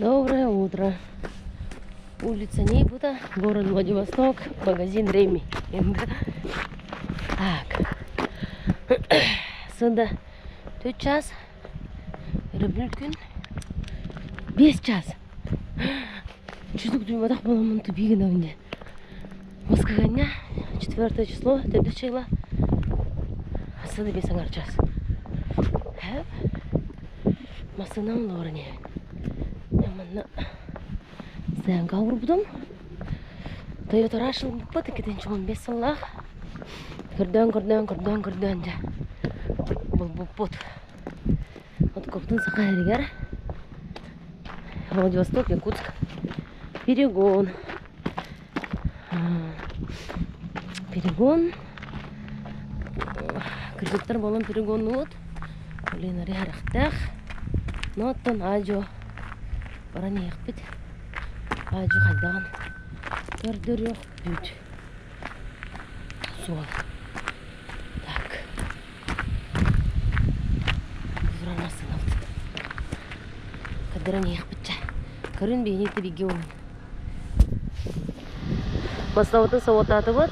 Доброе утро. Улица Нейбута, город Владивосток, магазин Реми. Так. Сында 4 час. Өрөбүл күн. 5 час. Чудук дуйматах буоламмын тупи гынабын дии. Москваҕа 4 число, төрдүс чыйла. Сыны бес аҥар час. Массыынам олорон иһэбин. Манна стоянка уурбутум. Toyota Rush ылбыппыт 2015 сыллаах. Көрдөөн, көрдөөн, көрдөөн, көрдөөн дьэ булбуппут. Откоппутун Саха сиригэр Владивосток, Якутск, Перегон. Перегон. Кыргыттар буолан перегоннуут. Блин, арый харахтаах. Но оттон аа-дьуо баран иһиэхпит. Аа-дьуо хайдаҕын көрдөрүөхпүт. Суол. Так. Турар массыынабыт. Көрдөрөн иһиэхпит чэ. Көрүн биһини тибиги уһун. Массыынабытын собуоттаатыбыт.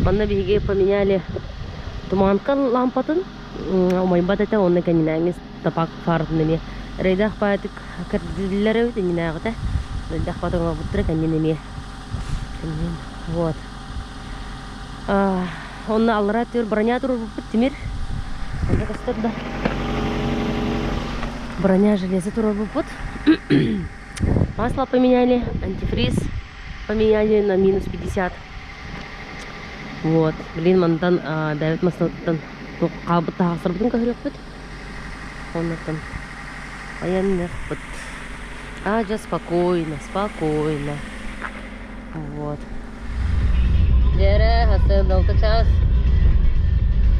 Манна биһиги поменяли туманка лампатын умайбат этэ уонна кэннинээҥи тапак фаратын эмиэ рейдах баайтык кэрдиллэр эбит иннинээҕитэ рейдах баатык оҥорбуттара кэннин эмиэ кэннин вот онно аллараа түөр броня туруорбуппут тимир онно көстөр да броня железо туруорбуппут Масло поменяли, антифриз поменяли на минус 50. Вот, блин, мантан бэйэбит маслоттан хаалбыт таһаҕастарбытын көһөрүөхпүт. Оннуттан айанныахпыт. А, дьэ, спокойно, спокойно. Вот. Дьэрэ, хасыан алта чаас.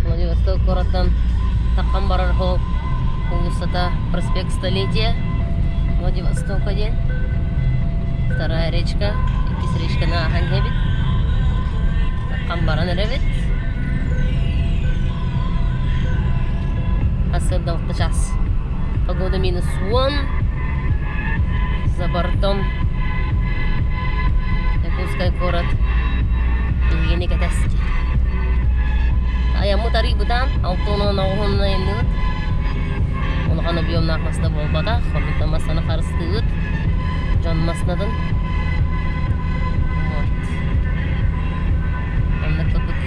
Владивосток куораттан таххан барар холл уулуссата проспект Столетия. Владивосток диэн. Вторая речка, иккис речканы ааһан иһэбит. Таххан баран эрэбит. Хасыан алта чаас. Погода минус 10. За бортом Якутскай куорат биһигини кэтэстэ. Айаммыт арыйбытаан, алтыынан оҕуһунан айанныыбыт. Улахан объемнаах маста буолбатах, оннуктан массаны харыстыыбыт. Дьон маснатын. Вот. Оннук курдук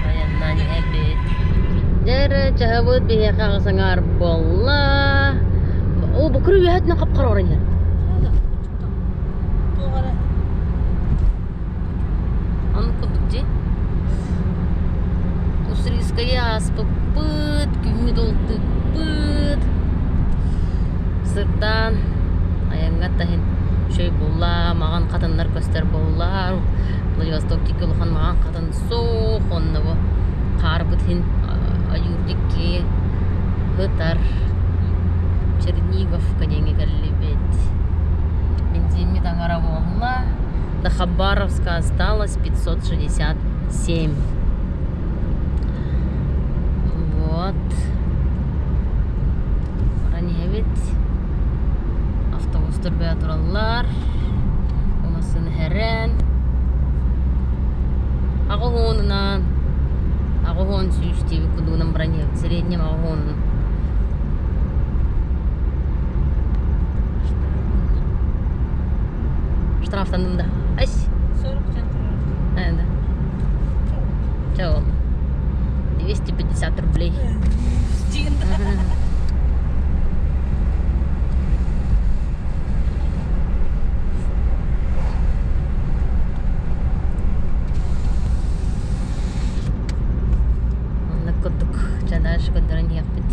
айаннаан иһэбит. Дьэ чаһыбыт биһиэхэ аҕыс аҥаар буолла. Оо, букуру үөһэтинэн хап-хара орон иһэр. Оннук курдук дии. Уссурийскайы ааспыппыт, күммүт олтукпут. Сырдаан айаҥҥа таһын үчүгэй буолла, маҕан хатаннар көстөр буолла. Владивосток диэки улахан маҕан хатан суох, онно бу хаарбыт иһин ойуур диэки ытар Черниговка диэҥҥэ кэллибит. Бензиммит аҥара буолла. До Хабаровска осталось 567. Вот. Баран иһэбит. Автобустар бэйэ тураллар. Массыына иһэрэн. Аҕыс уонунан, 80 100 диэбит курдугунан баран иһэбит. Среднем 80-унан. Штрафтанным да. Ась. 40 А, да. Чего? 250 рублей. Оннук курдук дьэ көрдөрөн иһиэхпит.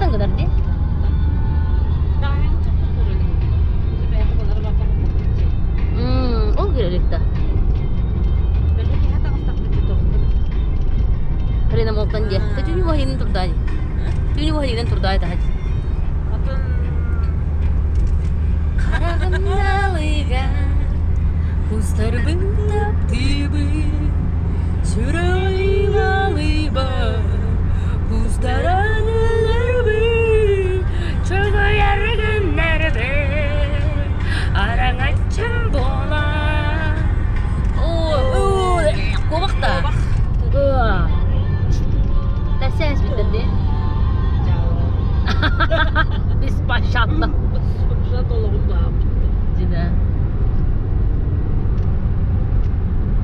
Хантан гынар дии? Ол киреликта. Хрена молтан дии. Түүнү вахинин турдаай. Түүнү вахинин турдаай таһач. Хараҕын кустарбын таптыыбын, сүрэҕим алыйбар, кустаран өлөрбүн, чөкөйөр күннэрбин, араҥаччым буолар. Куобахта. Тәсәс биттерди. Беспощадно. Дина.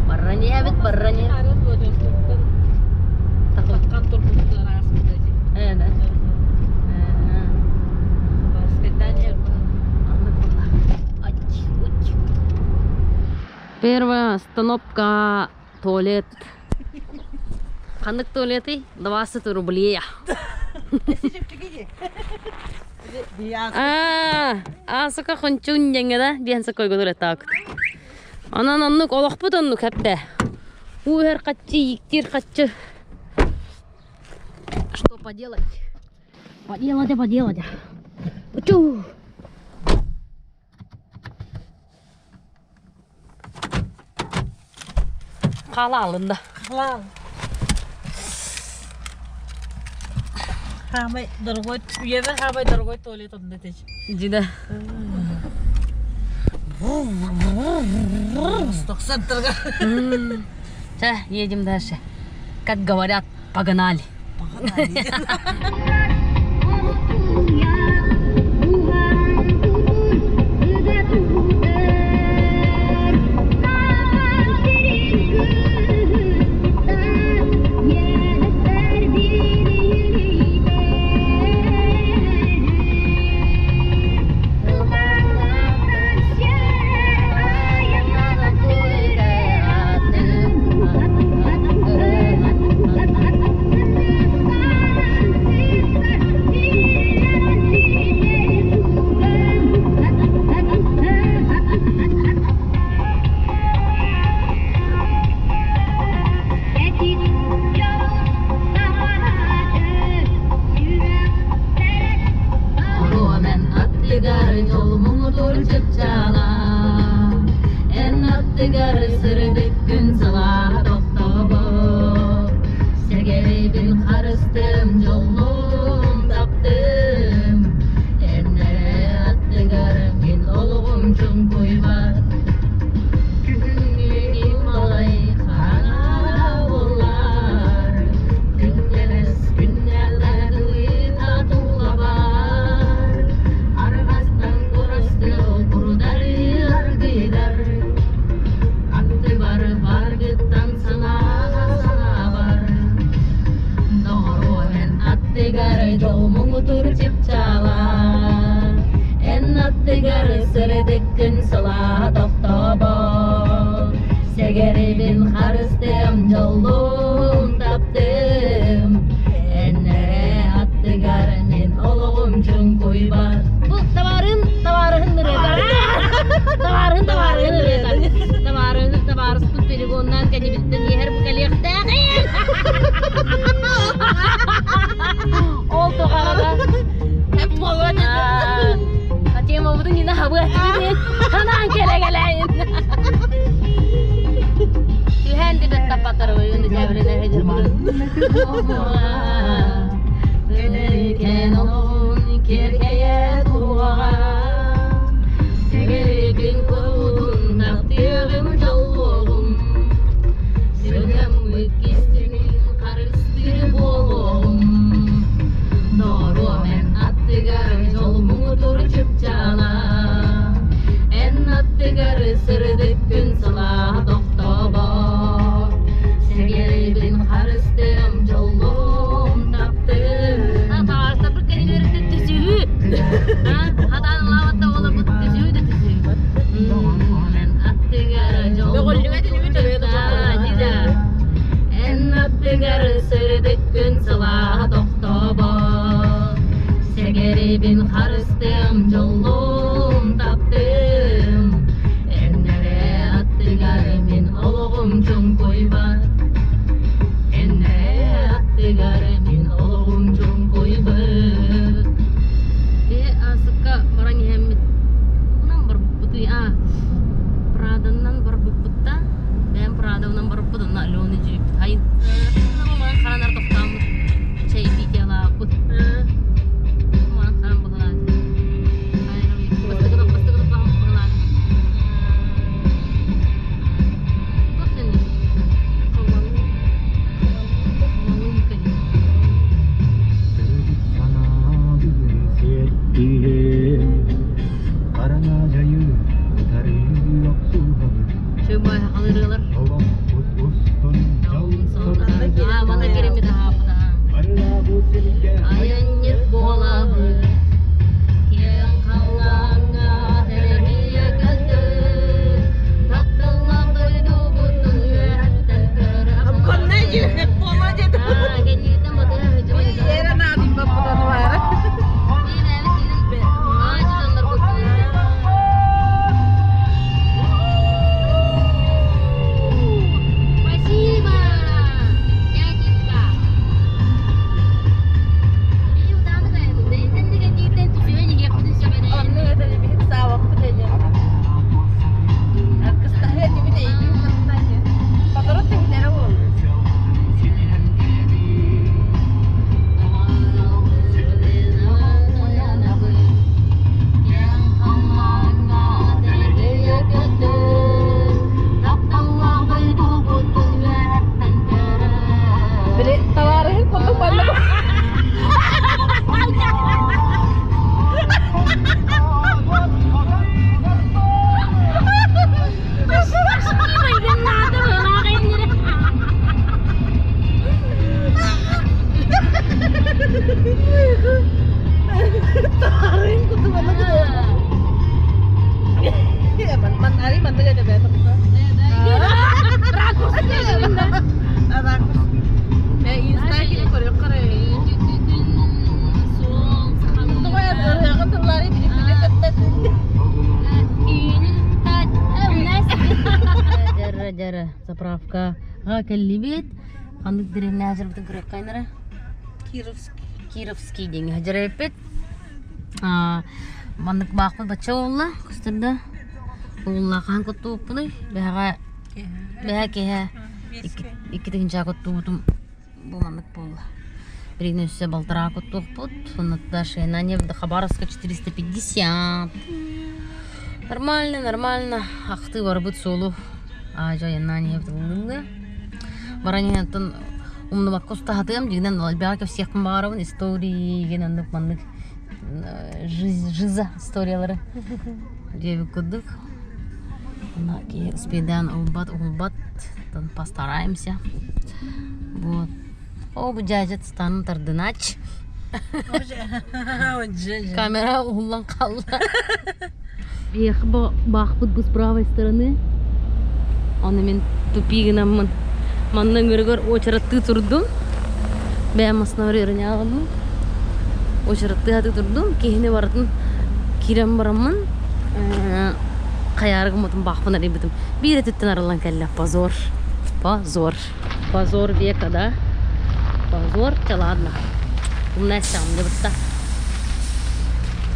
Барране бит барране. Э, да. Первая остановка туалет. Ханнык туалеты? 20 рублей. Аа, аасыка хончун диэҥҥэ да диэн сокойго туалеттаабыт. Онон оннук олохпут оннук хэптэ. Уу иһэр хаччы, ииктиир хаччы. Что поделать? Поделать, поделать. Учу! Хаала алынна. Халал. Хамай дорогой, үйэбэр хамай дорогой туалет онно этич. Дина. Тохсан тұрға. Чэ, едем дальше. Как говорят, погнали. Погнали. Аттыгар дьолмуҥутур чыпчаала, эн аттыгар сырдык күн сылааһа тохтобот. Сэгэрибин харыстым, дьоллум таптым, эн эрэ аттыгар мин олоҕум чуҥкуйбат. Күһүҥҥү малай хараҥа буоллар, күннэрес күннэлэрдыы татулабар, арҕастан курастыы курдары аргыйдар, аттыбар баргыттан санаа санаабар, доҕоруо эн аттыгар дьол муҥутуур чыпчаала, эн аттыгар сырдыккын сылаа тохтобот, сэгэрибин харыстыам дьоллун таптым, эн эрэ аттыгар мин олоҕум чуҥкуйбат. Бу табаарын табаарыһын ырыата. Табаарыһын табаарыһын ырыата. Табаарыһын табаарыспыт перегоннаан кэннибиттэн иһэр бу кэлиэхтээх. Ол тоҕаҕа Hep молодец. Тема буду не нахабы ханаан кэлэ кэлээйин. Түһэн дибет таппатар ойуну жабырына хедир Керкее туға Сэгеригин курутун таптыгым жоллоғум Сүргөммүт кистимин харыстыр буолуом Доруомен аттыгар жол чыпчаала Эн аттыгар сырдык күн сылаа тохтобот Сэгэрибин харыстым жоллум таптым Табаарыстарбыт кэнилерите түсүһүү. Хатаан лааватта олорбут түсүһүү да түсүһүү. Аттыгар Бөҕүллүҥэ тилибит Эн аттыгар сырдык күн сылаа тохтобот. Бэйэбин харыстыам, дьоллуом, таптыам. Эн эрэ аттыгар мин олоҕум чуҥкуйбат. Эн эрэ аттыгар мин олоҕум чуҥкуйбат. Э, асыкка баран иһэммит тугунан барбыппытый? А, Праданнан барбыппыт да, бэйэм Прадовынан барбыппыт, онно Алены дьүүйбүт. Айын. Манан харанар тохтооммут, чэй пиитиалаабыт. Манан харан быһылаат. Бастакы бастакы быһылаат. Туох сенни? Ховалынка. Хараҥа дьайыы утары охсуһабыт Чөй халырыылар. Олохпут устун дьол Аа, мана керемет аһааппыт Барылаабы сиргэ Айанньыт буолабыт, киэҥ халлааҥҥа тэлэһийэ көтөр, тапталлаах дойдубутун үөһэттэн көрө Обгонная буола деді. Аа, кэнниттэн батыһа сылдьыбыт. Era наадын баппытан баара. Спасибо, дяденька. Онно это биһик саабаппыт эден. Аркыстаһы этибит эйигин кытта. Сотору тиһилэрэ буолла. Били товарыһын курдук манна Товарыһын курдук манна Ман ари манна гада бэта Ракурс. Мэ инстаграм көрөк карай. Тугай ырыагын тыллары билип биле кытта. Дьара дьара заправка га кэллибит. Ханнык дэриэбинэ сылдьарбытын көрүөххэ Кировский. Кировский диэҥҥэ сылдьар Маннык баахпыт бачча буолла, көстөр да. Уулла хаһан куттубуппунуй? Бэһэҕэ бэһэ киэһэ икки тыһыынча куттубутум бу маннык буолла. Билигин өссө балтараа куттуохпут. Соннотта Шенане до Хабаровска 450. Нормально, нормально. Ахтыы барбыт суолу аажа айаннаан иһэбит ыллыҥҥа. Баран иһэн оттон умнубакка устаһатыам дьиҥинэн элбэҕи кэпсиэхпин баҕарабын истории игин оннук маннык жиза историялары диэбит курдук. Онно киһи успейдаан ылбат уһулбат постараемся. Вот. О, бу дьээдьэ станын тардынач. Камера уһуллан хаалла. Биһиэхэ баахпыт бу с правой стороны. Ону мин тупи гынаммын. Манна ыҥырыгар уочараттыы турдум. Бэйэм основар үөрэнээҕиммин. Уочараттыы сатыы турдум. Киһини барытын киирэн бараммын хайаары гыммытым баахпын арыйбытым. Биир өттүттэн арыллан кэллэ. Позор. Позор. Позор века, да? Позор, да ладно. Умная сам, барда.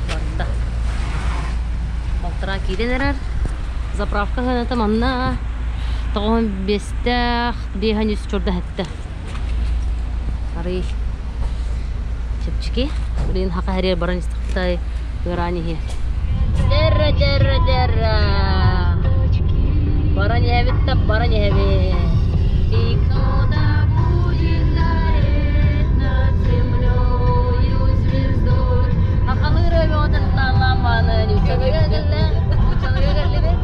Барда. Балтараа киирэн эрэр. Заправка сыаната манна тоҕуһун биэстээх биэһэн үс чурда эттэ. Арый чэпчэки. Билигин хака хэрийэр баран истэхпитай ыараан иһиэ. Дэрэ дэрэ дэрэ. Баран иһэбит да баран иһэбит. И кто-то будет гореть над землею звездой. Хахалыыр өбөҕүтэн таалаамааны ньуччалыга кэллэ. Ньуччалыга кэллибит.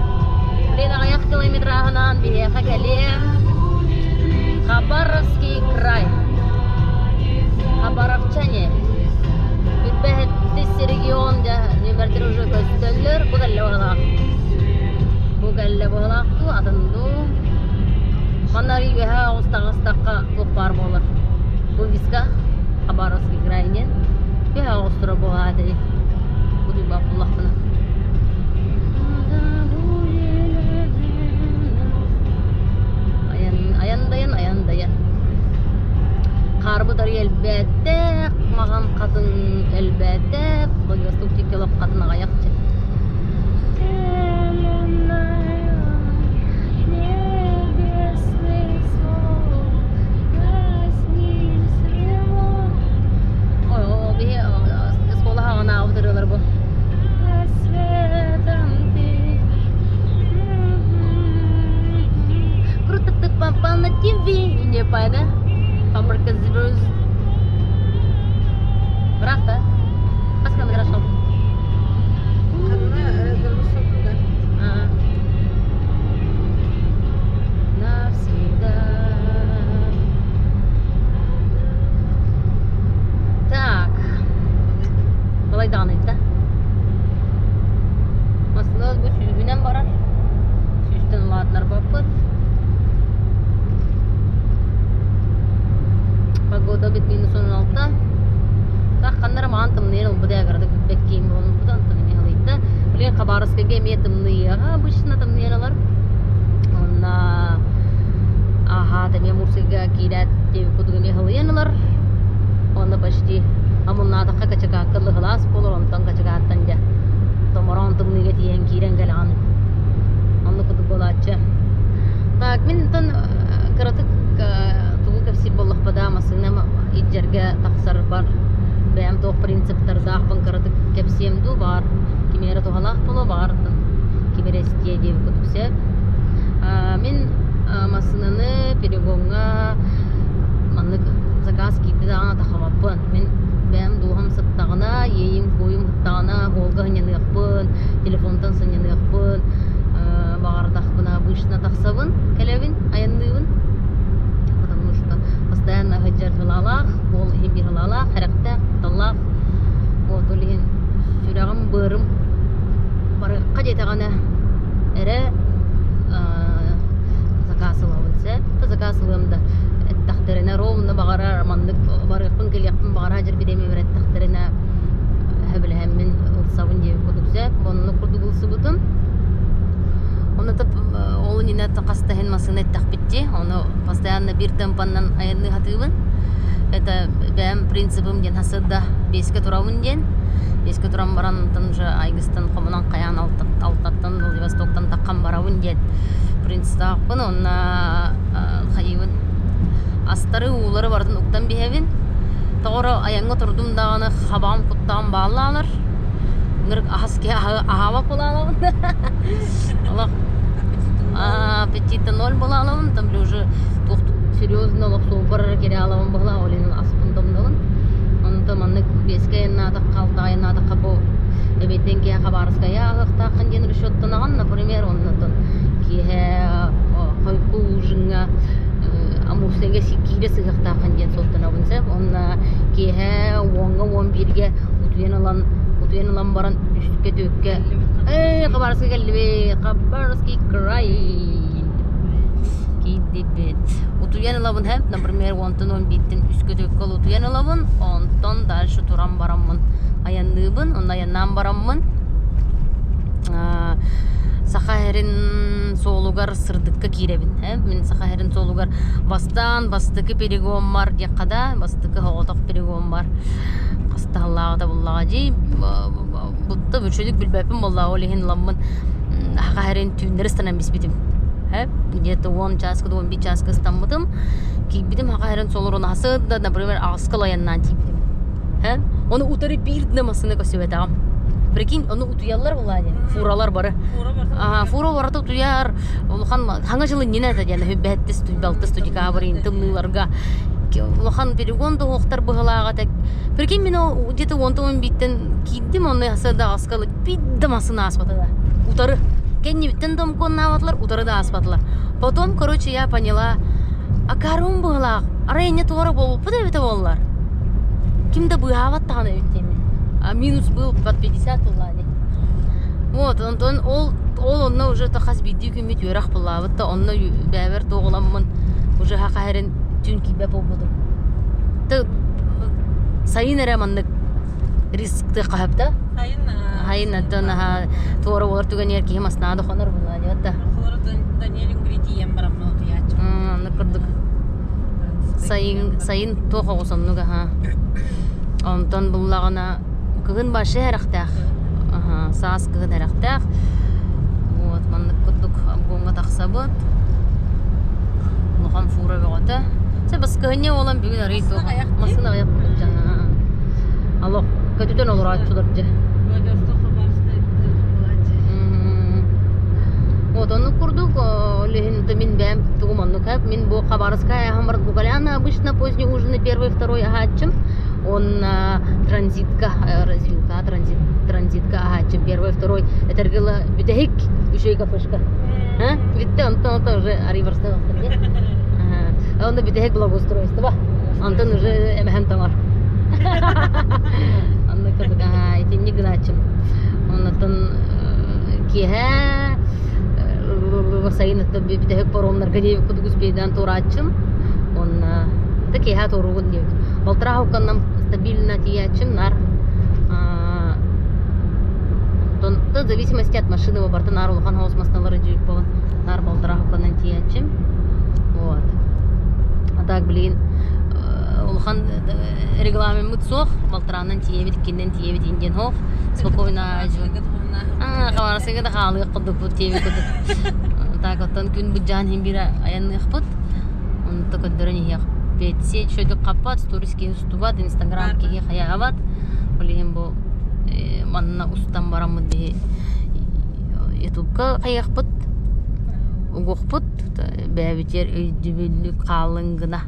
Блин, аҕыйах километраһынан биһиэхэ кэлиэм. Хабаровский край. Хабаровчане. Бүппэһэттис регион дьэ нүмердэр уже көстөллөр. Бу кэллэ быһалаах. Бу кэллэ быһалаах дуу, атын дуу. Манна үөһэ оҕустаҕа Ылаатый утуйбат буоллахпына. Айан, айан дайан, айан дайан. Хаарбыт арый элбээтэх, маҕан хатын элбээтэх, Владивосток диэки олох хатын аҕыйах чэ. Ой, ол биһи оскуола хаҕынаабыт ырыалар бу. Круто ты попал на ТВ, не пойда. Фабрика звезд. Бірақ та. Хас километр шел? Ханна Владивостокка. Навсегда. Так. Балай даҕаны да. Массыына бу сүүһүнэн барар. Сүүстэн улаатынар баппыт. Погода бит минус 16. Так ханнара маҕан тымныйан ылбыт ягарды билбэт киим буолбут онтон эмиэ халыйда. Билигин Хабаровскайга эмиэ тымныйыаҕа обычно тымныйан ылар. Онно аһаат эмиэ Мурсыйга киирээт диэбит курдук эмиэ халыйан ылар. Онно почти амуннаатахха Качакаакка лыһылаас буолар, онтон Качакааттан дьэ томороон тымныыга тиийэн киирэн кэлэҕин. Оннук курдук буолааччы. Так, мин онтон кыратык тугу кэпсиир буоллахпа да массыынам илдьэргэ тахсарбар бэйэм туох принциптардаахпын кыратык кэпсиэм дуу, баҕар кими эрэ туһалаах буолуо, баҕар кими эрэ истиэ диэбит курдук сөп. Мин массыынаны перегоҥҥа маннык заказ киирдэ даҕаны тахабаппын. Мин бэйэм дууһам сыттаҕына, иэйим-куойум сыттаҕына, уолга сынньаныахпын, телефонтан сынньаныахпын, баҕардахпына обычно тахсабын, кэлэбин, айанныыбын. Потому что постоянно сылдьар сылаалаах, уол иһин биир сылаалаах, сэрэхтээх, кутталлаах. Вот ол иһин сүрэҕим, быарым барыахха диэтэҕинэ эрэ заказ ылабын сөп да заказ ылыам да эттэхтэринэ ровно баҕарар маннык барыахпын кэлиэхпин баҕарар дьэр бириэмэбэр эттэхтэринэ сөбүлэһэммин ылсабын диэбит курдук сөп оннук курдук ылсыбытым Онно ол иннинэ хас да иһин массыына эттэхпит дии ону постоянно биир темпаннан айанныы сатыыбын это бэйэм принцибым диэн хасыт да биэскэ турабын диэн биэскэ туран баран онтон уже айгыстан хомунан хайаан алтаттан Владивостоктан таххан барабын диэн принциптаахпын уонна хайыыбын астары уулары барытын уктан биһэбин тоҕоро айаҥҥа турдум даҕаны хабаҕым куттаҕым бааллаалар ынырык аһас киһи аһаабат буолаалабын олох аппетита ноль буолаалабын там уже туох серьезно олох суолбар эрэ кире алабын буолаа ол иһин аспын домнобун онтон маннык биэскэ айаннаатахха алтаҕа айаннаатахха бу эбиэттэн киэһэ Хабаровскайа аһыахтааххын диэн расчеттанаҕын например оннотон киэһэ хойку ужиҥҥа Амурскайга киирэ сыһыахтааххын диэн суоттанабын сөп уонна киэһэ уоҥҥа 11-гэ утуйан ылан утуйан ылан баран үскэ түөккэ ээ Хабаровскай кэллибит Хабаровский край киирдибит утуйан ылабын һэп например уонтан 11-тэн үскэ түөккэ утуйан ылабын онтон дальше туран бараммын айанныыбын онно айаннаан бараммын Саха сирин суолугар сырдыкка киирэбин мин Саха сирин суолугар бастаан бастакы перегоммар диэххэ да бастакы соҕотох перегоммар хастаһаллааҕыта буллаҕа дии бутта үчүгүк билбэппин буоллаҕа ол иһин ыламмын Саха сирин түүннэри ыстанан биспитим где-то 10 чааска 11 чааска ыстаммытым киирбитим Саха сирин суолугар аһасыт да например аҕыска айаннаан тиийбитим Ону утары биир да массыына көстүбэтэҕим. Прикинь, ону утуйаллар буолаа диэн. Фуралар бары. Фура барыта утуйар. Улахан хаҥа дьыл иннинэ это диэн хүббэһэттис балтыс декабрь тымныыларга улахан перегон да быһылааҕа так. Прикинь, мин ол где-то онтон 11-тен киирдим, онно да аскалы биир да массыына ааспата да. Утары. Кэннибиттэн домконнаабатылар, утары да ааспатылар. Потом, короче, я поняла, акаарым быһылаах, арай инньэ туора буолбуппут эбитэ буоллар. Ким да быыһаабат даҕаны эбит диэммин. А минус был под 50 буоллаа дии. Вот, онтон ол ол онно уже то хас биирдии күммүт үөрэх буллаабыт да онно бэйэбэр туоҕуламмын уже хаһа эрин түүн киирбэт буолбутум. Ты сайын эрэ маннык. Рисктыахха сөп да? Хайын Хайын оттон аха туора уолар түгэнигэр киһи маснаа да хонор буолуо диэт да. Холоро Даниэль Үҥгри тиийэн бараммын утуйааччым. Оннук курдук. Сайын сайын туох оҕус оннук аха. Онтон буллаҕына кыһын вообще эрэхтээх. Аха, саас кыһын эрэхтээх. Вот маннык курдук обгоҥҥа тахсабыт. Улахан фура бөҕөтө. Сэ баскыһынньа буолан бүгүн арый туох массыына аҕыйах Алло, көтүтэн олорооччулар дьэ. Вот оннук курдук, ол иһин мин бэйэм тугум оннук мин бу Хабаровская аһамар Гугаляна обычно поздний ужин первый, второй аһааччым. Он транзитка, развилка, транзит, транзитка аһааччым первый, второй. Этэргила бүтэһик үчүгэй кафешка. А? Бүтте, онтон онтон уже арый барсты Онно бүтэһик благоустройство. Онтон уже эмэһэн тоҥор. Онно курдук итинник гынааччым. Оннотон киэһэ сайын бүтэһик паромнарга диэбит курдук успейдаан туорааччым. Онно да киэһэ туоруугун диэбит. Балтараа хукканнам стабильно тиийээччим нар Онтон в зависимости от машины барыта наар улахан хаос массыыналары дьиэбит буолан наар балтараа хукканан тиийээччим. Вот. А так, блин, улахан регламеммыт суох, балтараанан тиийэбит, иккиннэн тиийэбит индиэн хоох. Спокойно Хабарасыга да хаалыах курдукпут тиэбит курдук. Так, оттон күн быдьаан иһин биир айанныахпыт. Онто көрдөрөн иһиэх. Петсия үчүгэйдик хаппат, сторис киһи устубат, инстаграм киһи хайаабат. Ол иһин бу манна устан бараммыт биһи ютубка хайыахпыт, угуохпут бэйэбитигэр өйдөбүллүк хаалын гына.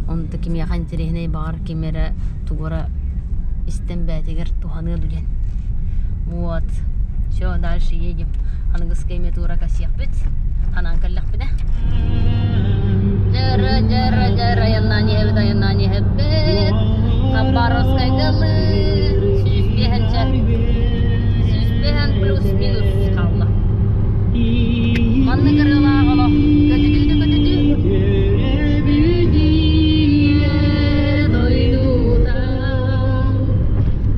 Онто кимиэхэ интэриэһинэй баҕар ким эрэ тугу эрэ истэн бэйэтигэр туһаныа дуу диэн. Вот. Все, дальше едем. Аныгыскы эмиэ туура касиэхпит. Ханаан кэллэхпинэ. Дьара, дьара, дьара, айаннаан иһэбит, айаннаан иһэбит. Хабаровскайгалы 105-нчэ. 105 плюс-минус хаалла. Маннык ырыалаах олох көтүтүүтэ көтүтүү. Дойдута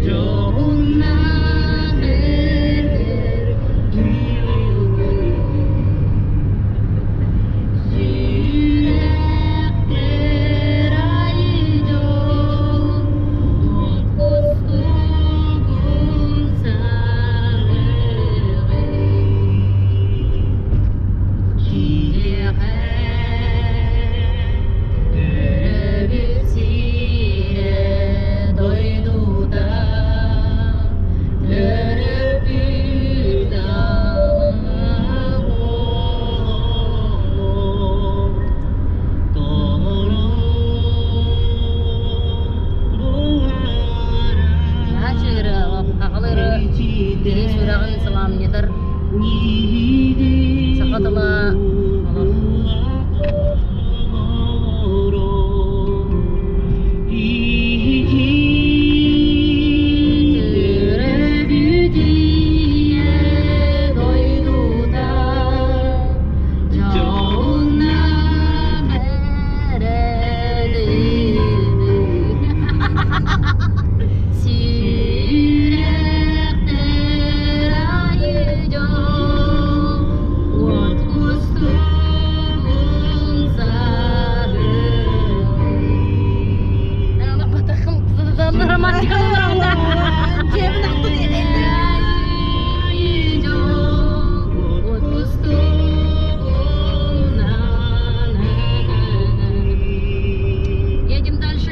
дьоһуннаах эр Сүрэхтэр айы дьол кустугун сарыгын Киһиэхэ төрөөбүт сирэ дойдута төрөппүт Киһи сүрэҕин сыламньытар саха тыла олох. Төрөөбүт ийэ дойдута дьоһуннаах Сүрэхтэр айы дьол уот кустугун сарыы. Романтика. Дьиэбин ахтын Айы дьол уот кустугун Едем дальше.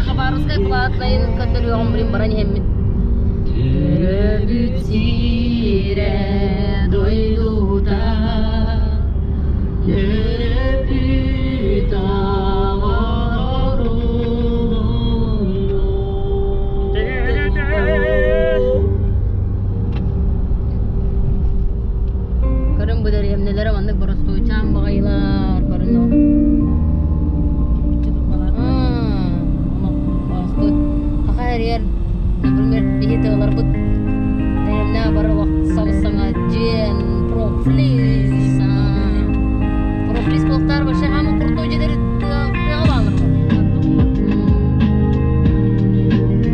Хабаровскай платный көрдөрүөҕүм блин баран иһэммин. Төрөөбүт сирэ дойдута төрөппүт аҕаларым. Көрүҥ бу дэриэбинэлэрэ маннык боростуойчаан баҕайылар көрүн ол. Кирпиччэ турбалар. Саха эрийэр, например, биһи тыаларбыт дэриэбинэ бары сабыс-саҥа дьиэн, профлиз, профлиз буолтаар вообще хаама крутой дьиэлэри тыаҕа бааллар.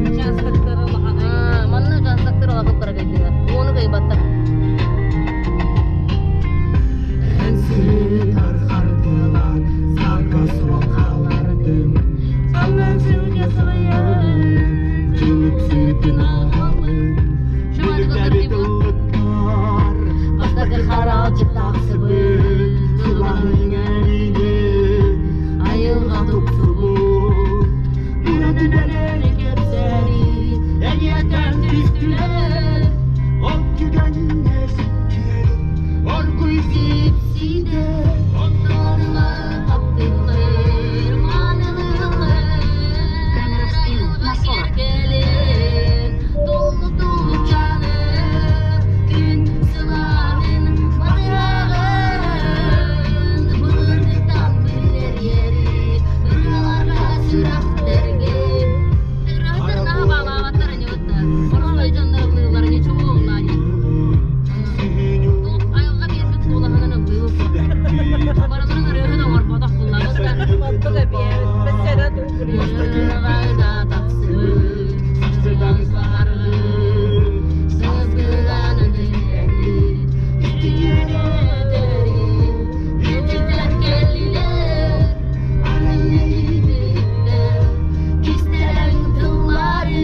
Участоктара улахан. сытын аҕалын Бүдүктэбит ыллыктар Бастакы харалдьык тахсыбыт Сылаһын Айылҕа тупсубут Ураты бэлэри кэпсээри Эйиэтэн түстүлэр От түгэҥҥэ сиккиэр Оргуй сипсиде Онноорула таптыыллар маанылыыллар айылҕа киэргэлин туллу-туллуччаны күн сылааһын батыраҕын былыргыттан биллэр иэри ырыаларга сүрэхтэргэ Ырыаһыттар баалаабаттар ини вот Оростой дьоннор ыллыыллар ничего ыллаани Туох айылҕа биэрбит куолаһынан ыллыыбыт. Барыларын ырыаһын оҥорботох буллабыт да. Онтук эбиэбит. Бэссэрэ Ырыаҕа тахсыбыт, саргы, сызгыган өлүннэрбит, үтүөрэтери, үтүтэн кэллилэр, арай кистэлэҥ тыллары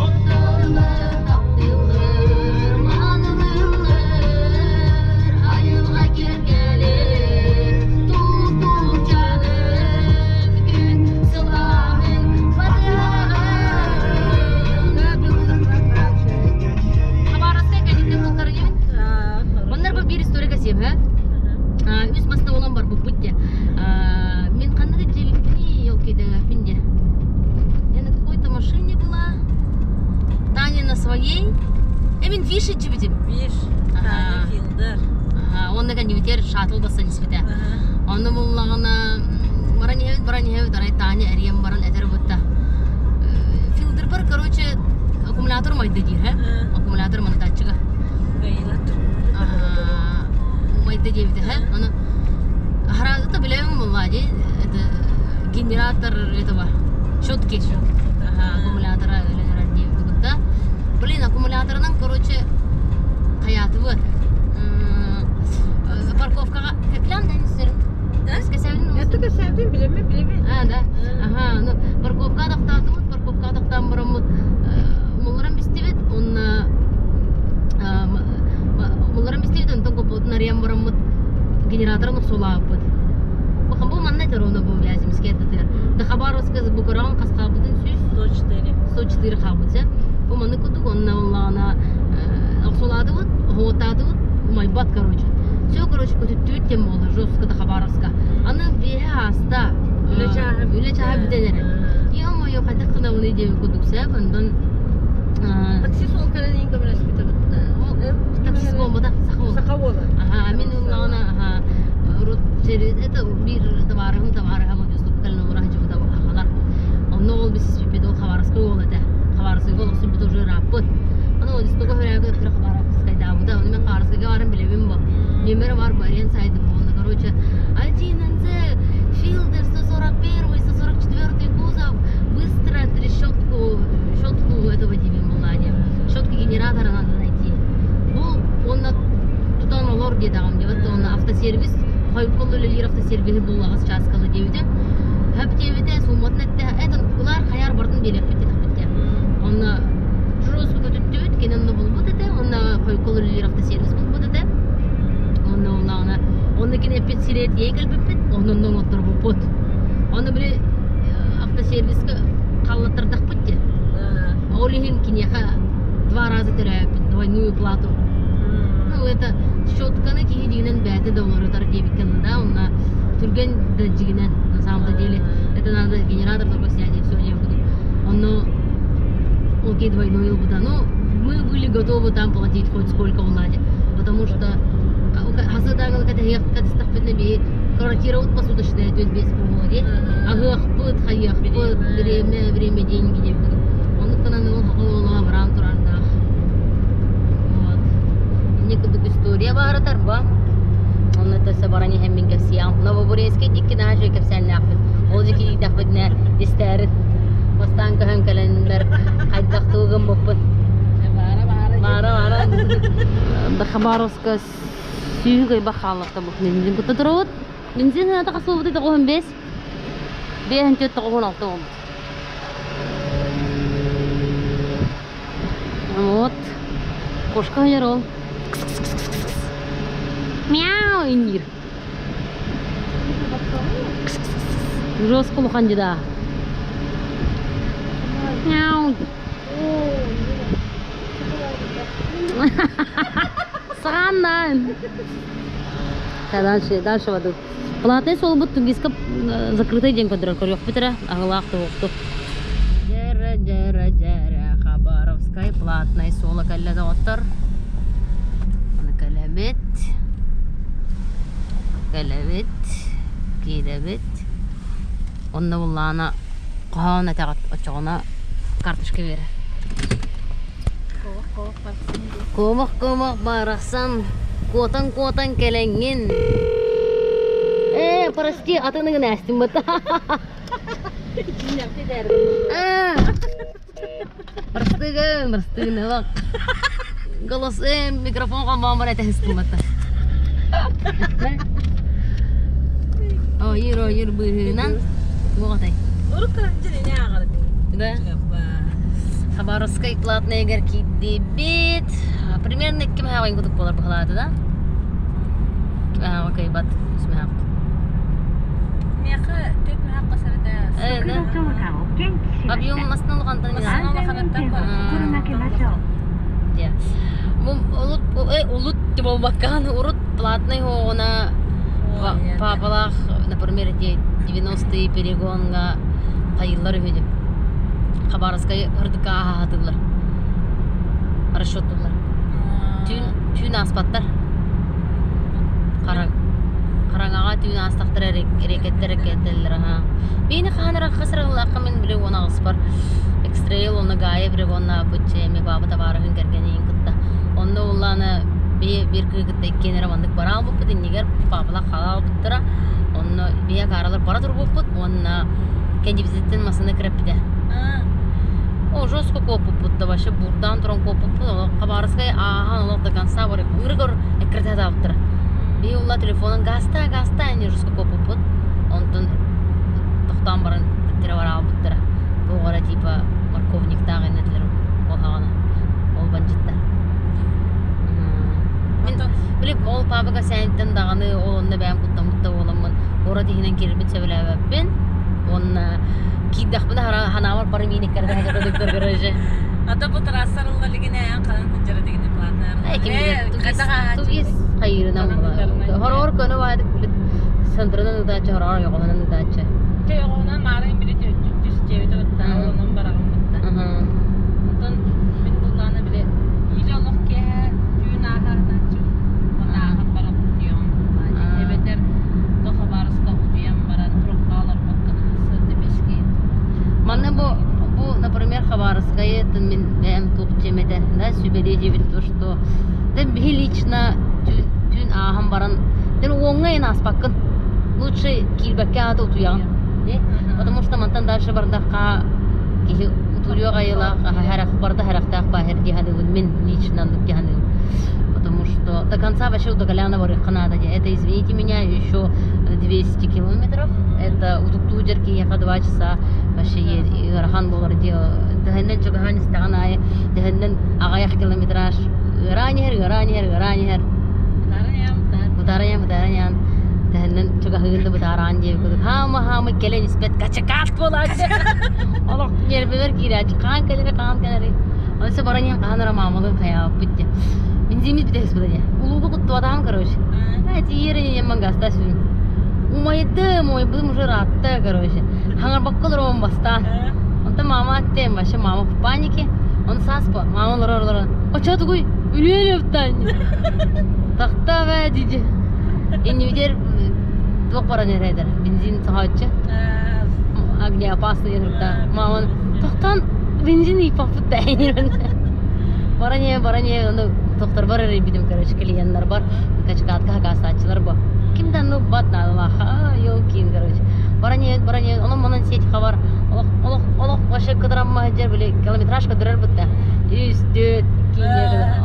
Отторлар таптыыллар, маанылыыллар, айылҕа киэргэлин, тутуучаным күн сылааһын батыһаҕын. Хабаровскай кэлиттэн туттар диэбит. Маннар бу биир история кэсиэм, һэ? Үс маста олан барбыппыт дьэ. Мин ханнык дьиэбиппиний, елкейдэҥэппин дьэ. Я на какой-то машине была. Таня на своей. Эмин виш иччибитим. Виш. Таня Филдер. Ага, он деген нибитер шатыл бассан испите. Онно буллаҕына баран иһэбит, баран иһэбит, арай Таня эрийэн баран этэр бутта. Филдер бар, короче, аккумулятор умайда диир, һэ? Аккумулятор монтаччыга. Умайда диэбитэ, һэ? Ону хараазыта билэбин булла дии, это генератор этого щетки. Ага, аккумулятора өлөнөрөр диэбит кытта. Блин, аккумуляторынан, короче, хайаатыбыт. Парковкаҕа кэплэм да сирин. Кэсэбин Это кэсэбин билеме билеме. А, да. Ага, ну парковка тохтоотубут, парковка тохтоон бараммыт мулларан бистибит, онно мулларан бистибит, онтон копотун арыйан бараммыт генераторын охсулаабыт. Бу манна этэр оны бу Вяземская этэр. Да Хабаровска бу көрөҕүн хас хаалбытын сүүс 104. 104 хаалбыт сэ. Бу маннык курдук онно оллаҕына охсулаатыбыт, оһуоттаатыбыт, умайбат короче. Все короче көтүттүбүт диэн буолла жестко да Хабаровска. Аны биэһэ ааста. Үлэ чааһа Үлэ чааһа бүтэн эрэр. Ё-моё, хайдах гынабыный диэбит курдук сөп. Онтон Таксист ол кэлэн иин көмөлөспүтэ бытта. Таксист буолбатах, саха уола. Саха уола. Ага, мин ыллаҕына, ага, урут это биир табаарыһым табаарыһа Владислав кэлэн олоро сылдьыбыта ахалар. Онно ол биспиппит ол Хабаровскай уол этэ. Хабаровскайга олохсуйбут уже ырааппыт. Аны Владиславга хөрөөгө өттүрэ Хабаровскайдаабыта. Оны мен Хабаровскайга баран билэбин бу. Номер бар барен сайдым буолла. Короче, 1НЗ, Филдер, 141, 144 кузов, быстро трещотку, щетку этого тебе была. Щетку генератора надо найти. Бу онно тутан олор диэтэҕим диэбит онно автосервис хойукка үлэлиир автосервиһи буллаҕас чааскалы диэбитэ. Хөп диэбитэ сууматын эттэ это улар хайар бардын биэриэхпит диэтэхпит Онно жестко көтүттүбүт кини онно булбут этэ онно хойукка үлэлиир автосервис булбут этэ. Онно онно онно кини эппит сирээр тиийэн кэлбиппит онно оҥотторбуппут. Онно били автосервиска халлаттардахпыт дии. Ол иһин киниэхэ два раза төрөөбүт двойную плату. Ну, это щетканы киһи дьигинэн бэйэтэ да уларытар диэбиккэ да, онно түргэн да дьигинэн, на самом-то деле, это надо генератор только снять и все, не буду. Онно окей, двойной ылбыта. Ну, мы были готовы там платить хоть сколько улади, потому что хасыдаҥыл кэтэһиэх би квартира вот посуточная түөт биэс буолуо дии. Аһыахпыт, хайыахпыт, время, время, деньги диэбит. Оннук гынан ол оҕолоро бараан турардаах. Вот. Инник курдук история баара тарба. Онно төссө баран иһэммин кэпсиэҕим. Новобурецкий дикки наһаа үчүгэй кэпсээннээхпин. Ол дьэ киирдэхпитинэ истээрин. Бастаан көһөн кэлэннэр хайдах тугу гыммыппын. Баара Баара баара. Хабаровска сүүһү кыйбах хааллахта бу. Бензин кутта турабыт. Бензин сыаната хас буолбутуй 95. 5 46 буолбут. Кошка хайар ол. Мяу иннир. Жестко улахан дьыда. Мяу. Саҕааннаан. Дальше, дальше воду. Платный суолбут тугиска закрытый день көрдөрөр көрүөхпүт эрэ аһылаах туһукту. Дьэрэ, дьэрэ, дьэрэ, Хабаровскай платный суола кэллэ доҕоттор. Аны кэлэбит. Кэлэбит. Киирэбит. Онно буллаана хоһоон этэҕит оччоҕуна карточка биэрэр. Куомах-куомах барахсан, куотан-куотан кэлэҥҥин. Ээ, прости, атын ыгын ээстим быта. Простыгын, простыгын, ылак. Голосым, микрофон холбоон этэһистим бата. Ойыр, ойыр быһыынан. Буоҕатай. Да. Хабаровскай платныйыгар киирдибит. Примерно икки мэһэҕин кутук буолар быһалаата да. Кимэһэҕэ кыайбат үс мэһэҕ. Миэхэ түөрт мэһээх хасарата. Объем масын улахантан Улут буолбаккаан урут платный хоҕуна папалаах, например, эти 90-е перегонга хайыллар үһү Хабаровскай ырдыкка ааһатыллар. Расчеттуллар. Түүн түүн ааспаттар. Хара хараҥаҕа түүн аастахтара рэкеттэр рэкеттэллэр аха. Миини хаан эрэ хасыраллаахха мин били уон аҕыспар экстрейл уонна Гая перегонна бычча эми баба табаарыһын кэргэнин кытта. Онно уллаана би бир кыгытта иккиэн эрэ маннык бара албыппыт иннигэр папалар халаабыттара. Онно бие кааралар бара турбуппут уонна кэннибититтэн массыына кирэппитэ. О, жестко куоппуппут да вообще бурдаан туран куоппуппут. Олох Хабаровскай ааһан олох до конца бар ырыгыр эккирэтэ Би улла телефонун гаста гаста они жестко куоппуппут. Онтон тохтоон баран тире бараабыттара. Туох эрэ типа морковниктаах иннэтилэр ол ол бандьыттар. Мин били ол паапака сэниттэн даҕаны ол онно бэйэм куттаммыт да буоламмын куорат иһинэн киирбит сөбүлээбэппин уонна киирдэхпинэ ханаабар бары миин иккэрдэ гараже. Ата бу трассар ылла илигинэ эн ханан сылдьар этигини платнаар. Тугис хайырынан Хороор көнө баайдык билит центрынан ытааччы хороор йоҕоһунан ытааччы. Чэ йоҕоһунан маарын били түс чиэбитэ бытта онон бараҕын бытта. Онтон мин буллаана били или олох киэһэ түүн ааһаатааччы уонна ааһан баран утуйаҕын буллаана. Эбэтэр до Хабаровска утуйан баран трубка олорбокко сырды бешки. Манна бу, например, Хабаровская, мин бэйэм туох чемете, да, сүбэлиэ диэбит то, что да биһи лично түүн ааһан баран, дэн уоҥҥа эн ааспаккын. Лучше киирбэккэ аата утуйаҕын. Потому что мантан дальше бардахха киһи утуруох айылаах харах барда харахтаах баһыр диһаныгын мин лично оннук диһаныгын. Потому что до конца вообще до Коляна барыахха надо. Это, извините меня, еще 200 километров. Это утуктуу жер киһиэхэ 2 часа вообще ыарахан буолар дело. Дэһэннэн чугаһаан истэҕин аайы дэһэннэн аҕыйах километраж ыараан иһэр, ыараан иһэр, ыараан иһэр. Бытааран бытааран иһэн дэһэннэн чугаһыын да бытаараан диэбит курдук хаама-хаама кэлэн испэт качакаат буолааччы. Олох нервибэр киирээччи хаан кэлэри, хаан кэлэри. Онно баран иһэн хаһан эрэ маамалыын хайаабыппыт диye. Бензиммит бүтэ сыспыта диye. Улууга куттубатаҕым короче. Тиийэр инньэ гаста сүн. Умайдым, умайбытым уже ыраатта, короче. Хаҥарбакка олоробун бастаан. Онтон мама аттем, вообще мама в панике. Он саспа, мама олорор олорор. Очо тугуй, үлүөн өптан. Тахта бэ диди. Иннибитер туох баран эрэдер, бензин саҕааччы. Огнеопасный диэн Маман тохтон бензин ыйпаппыт да Баран баран ону тохтор бар эрийбитим, короче, клиеннар бар, качкаатка хакаастааччылар бу. Ким да ну бат наадалаах, ёлкин, короче. Баран баран онон манан сеть хабар, олох олох олох вообще кыдырамма сылдьар били километраж көдөрөр бутта. Үс, төрт,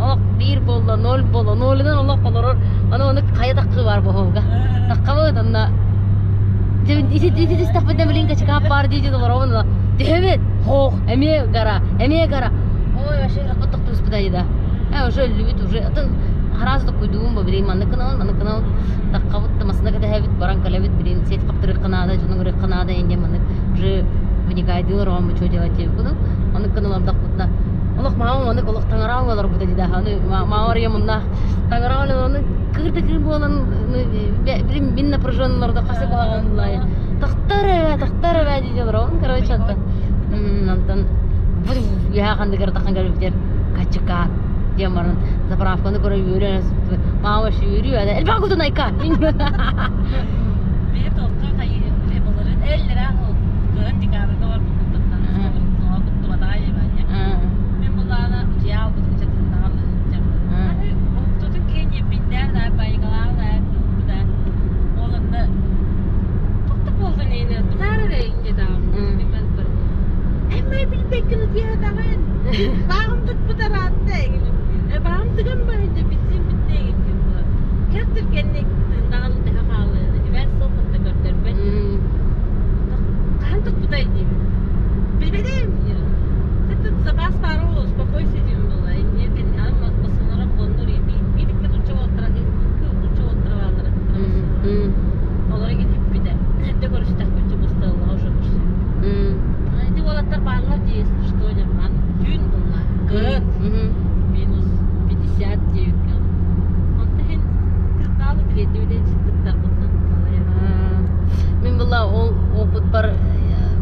олох биир буолла, ноль буолла, нолунан олох олорор. Аны оны хайа таккы бар боһуга. Таккабыт онно ити истэхпитинэ билин качкаап баар дии олоробун Төһөбүт, хоох, эмиэ гара, эмиэ гара. Ой, вообще рахпыт тохтуспута да. Уже өллүбүт уже атын араас да куйдугум бу билигин маннык гынабын, маннык гынабын таххабыт да масына кэтэһэбит, баран кэлэбит, билигин сет хаптырыахха наада, дьону ырыахха наада диэн маннык уже вникайдыыр оҕом что делать диэбит курдук. Оннук гынан олордохпутуна олох маама маннык олох таҥараҕа олорбута дии аны маама арыйа муннаах таҥараҕа олорон кыыр да кыыр буолан билим мин напряжен олордо хасы куһаҕан тахтар эбээ тахтар эбээ дии олоробун короче онтон онтон үөһээ ханныгар тахан кэлбитигэр качыкаат диэн баран заправканы көрө үөрэн маама сүүрүү элбэх кутун айка Бэйэ тоққа хайы биле боларын эллere кыһын декабрьга барбыппыттан тоҕо куттубатаҕа дьэбаня мен булаана утуйаал бутун чатыннаҕа лыһыттым уһуктутун киһи ньэппиндээх да байгалаах да кыылбыта ол онно туох буолдун иһинэ тутаар эрэ инде даҕам мен бар эммэ билбэккин утуйаатаҕын бааҕым туппут араатта бааҕым тыган бар инде битсин битте Кэр түргэнник тыыннаҕын тэһэ хаалыа, итибээс суох кытта көрдөрбөт. Хаһан туппутай диибин. Билбэтим диир. Тут запас пару успокойся диэн буолла. Инниэ кэнни аны массыыналара буоннур биир икки тучча уоттара икки тучча уоттара бааллара. Олор гитиппитэ. Эрдэ көрүстэхпит бысталлаҕа уже көрсүбүт. Ити уолаттар бааллар дии, если что, аны түүн булла. Кыһын. Минус 50 диэбиккэ. Онто иһин тыыннаалы тириэрдибит сыттыктарбытынан. Мин была ол опытпар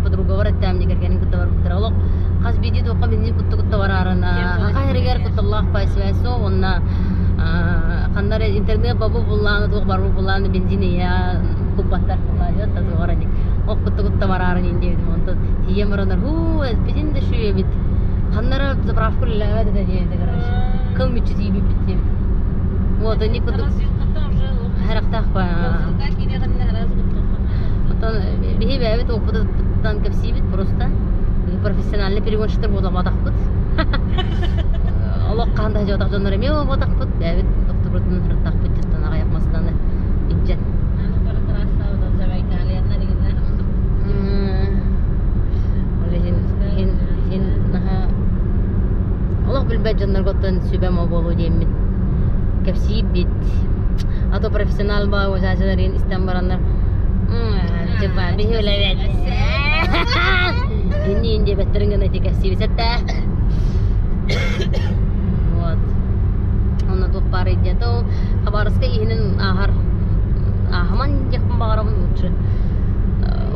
подругабар эттэм кэргэнин кытта барбыттара. Олох хас биирдии туохха бензин кутта кутта бараарына хаха эригэр кутталлаах пай связь уонна ханна эрэ интернет бабы буллааны туох барбы буллааны бензин ийэ куппаттар буллааны та туох эрэ ох кутта кутта бараарын ин диэбитим онтон тиийэн баранар хуу эппитин да шүөбүт ханна эрэ заправка үлэлээбэт этэ диэбитэ короче кыл мүччү тиийбиппит диэбит вот они курдук харахтаах Оттон биһи бэйэбит опытыттан кэпсиибит просто профессиональный перегонщиктар буолабатахпыт. Олох хаһан да сылдьыбатах дьоннор эмиэ буолбатахпыт. Бэйэбит докторбутун ырыттахпыт дьыттан аҕыйах массыынаны илдьэн. Ол иһин иһин иһин наһаа олох билбэт дьоннорго оттон сүбэм ол буолуо диэммин кэпсиибит. А то профессионал баа уочаачыларын истэн бараннар типа биһи үлэбэт инни ин диэбэттерин гына ити кэпсиибит этэ. Вот. Онно туох баар идеята ол Хабаровскай иһинэн ааһар ааһаман диэхпин баҕарабын лучше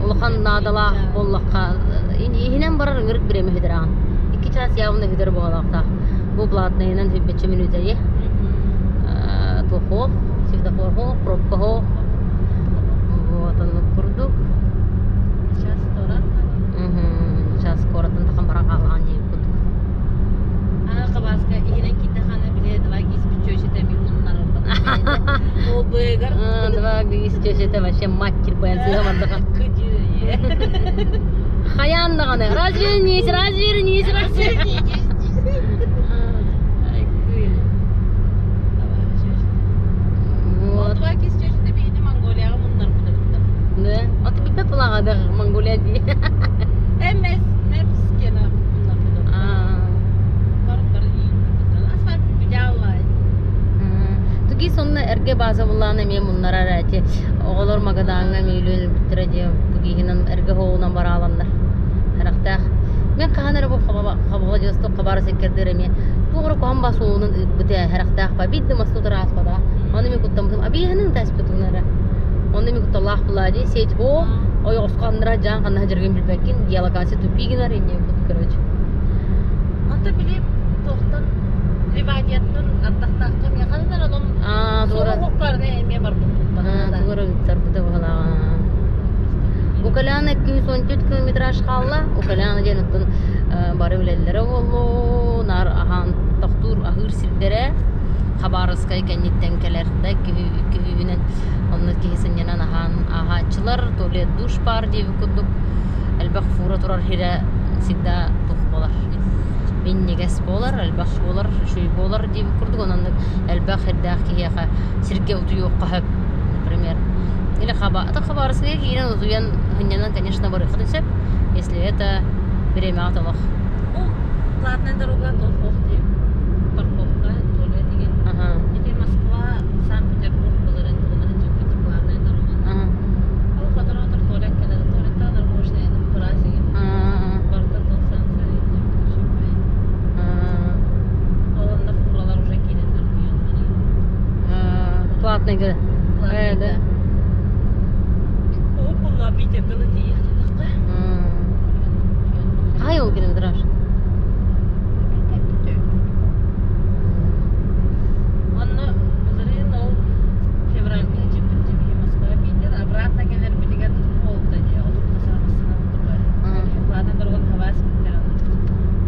улахан наадалаах буоллахха иһинэн барар ыҥырык бириэмэ үһүдэр 2 час явно үһүдэр буолуохтаах бу платныйынан сүүрбэччэ мүнүүтэйи туох светофор хоох пробка хоох вот оннук курдук Сейчас турар. Сейчас куораттан тахан баран хаалаан диэбит курдук. Аны Хабаровска иһинэн киирдэххинэ били два гис чөчөтө мин муннарарбын. Ол быыгар Два гис чөчөтө вообще мать кирпээн сыыһа бардаха. Хайаан даҕаны развернись, развернись, развернись. Ай, кыыл. Вот. Два гис чөчөтө биһини Монголияҕа муннарбыта Да. А ты биппе пылаҕа Монголия дии. MS Maps кена муннарбыта. Бар бар асфальт бидеаллай. Туги сонно эргэ база буллаан эмиэ муннарар эти оҕолор Магадаҥҥа миилүн бүттэрэ диэ тугиһинэн эргэ хоолунан барааланнар харахтаах мен хаһан эрэ бу хабаҕа дьостук хабара секкердер эмиэ туох эрэ куһан бас уунун ыыппыт ээ харахтаах ба биир да маста утары ааспата ону мен куттаммытым абиһанын таспытын эрэ онно мен кутталаах булаа дии сеть о ойоҕоско ханнара дьаан ханна сылдьаргын билбэккин геолокация тупигинар инньэ короче Ата били туохтан Ливадияттан ардахтаахха эмиэ ханан онон аа туора суоруохпарына эмиэ барбыппыт туора ыыттарбыта быһалааҕа Укаляна 214 километраж хаалла. Укаляна диэн оттон бары үлэллэрэ буоллу. Наар аһаан тохтуур аһыыр сирдэрэ Хабаровскай кэнниттэн кэлэр да күүһүнэн онно киһи сынньанан аһаан аһааччылар туалет душ баар диэбит курдук элбэх фура турар сирэ всегда тух буолар минньигэс буолар элбэх буолар үчүгэй буолар диэбит курдук онон элбэх сирдээх киһиэхэ сиргэ утуйуохха сөп например или Хабаровскайга киирэн утуйан сынньанан конечно барыаххытын сөп если это бириэмэҕэ толох Ол платная дорога туох дии парковка. Платный Да. Ол буолла Питерге да тиийиэхтэнэххэ. Хай ол километраж? Онно былырыын ол февральга дьиппит Москва Питер обратно кэлэрбитигэр буолбута дии олох да саамассана тутука. Платный дороган хабаас биттер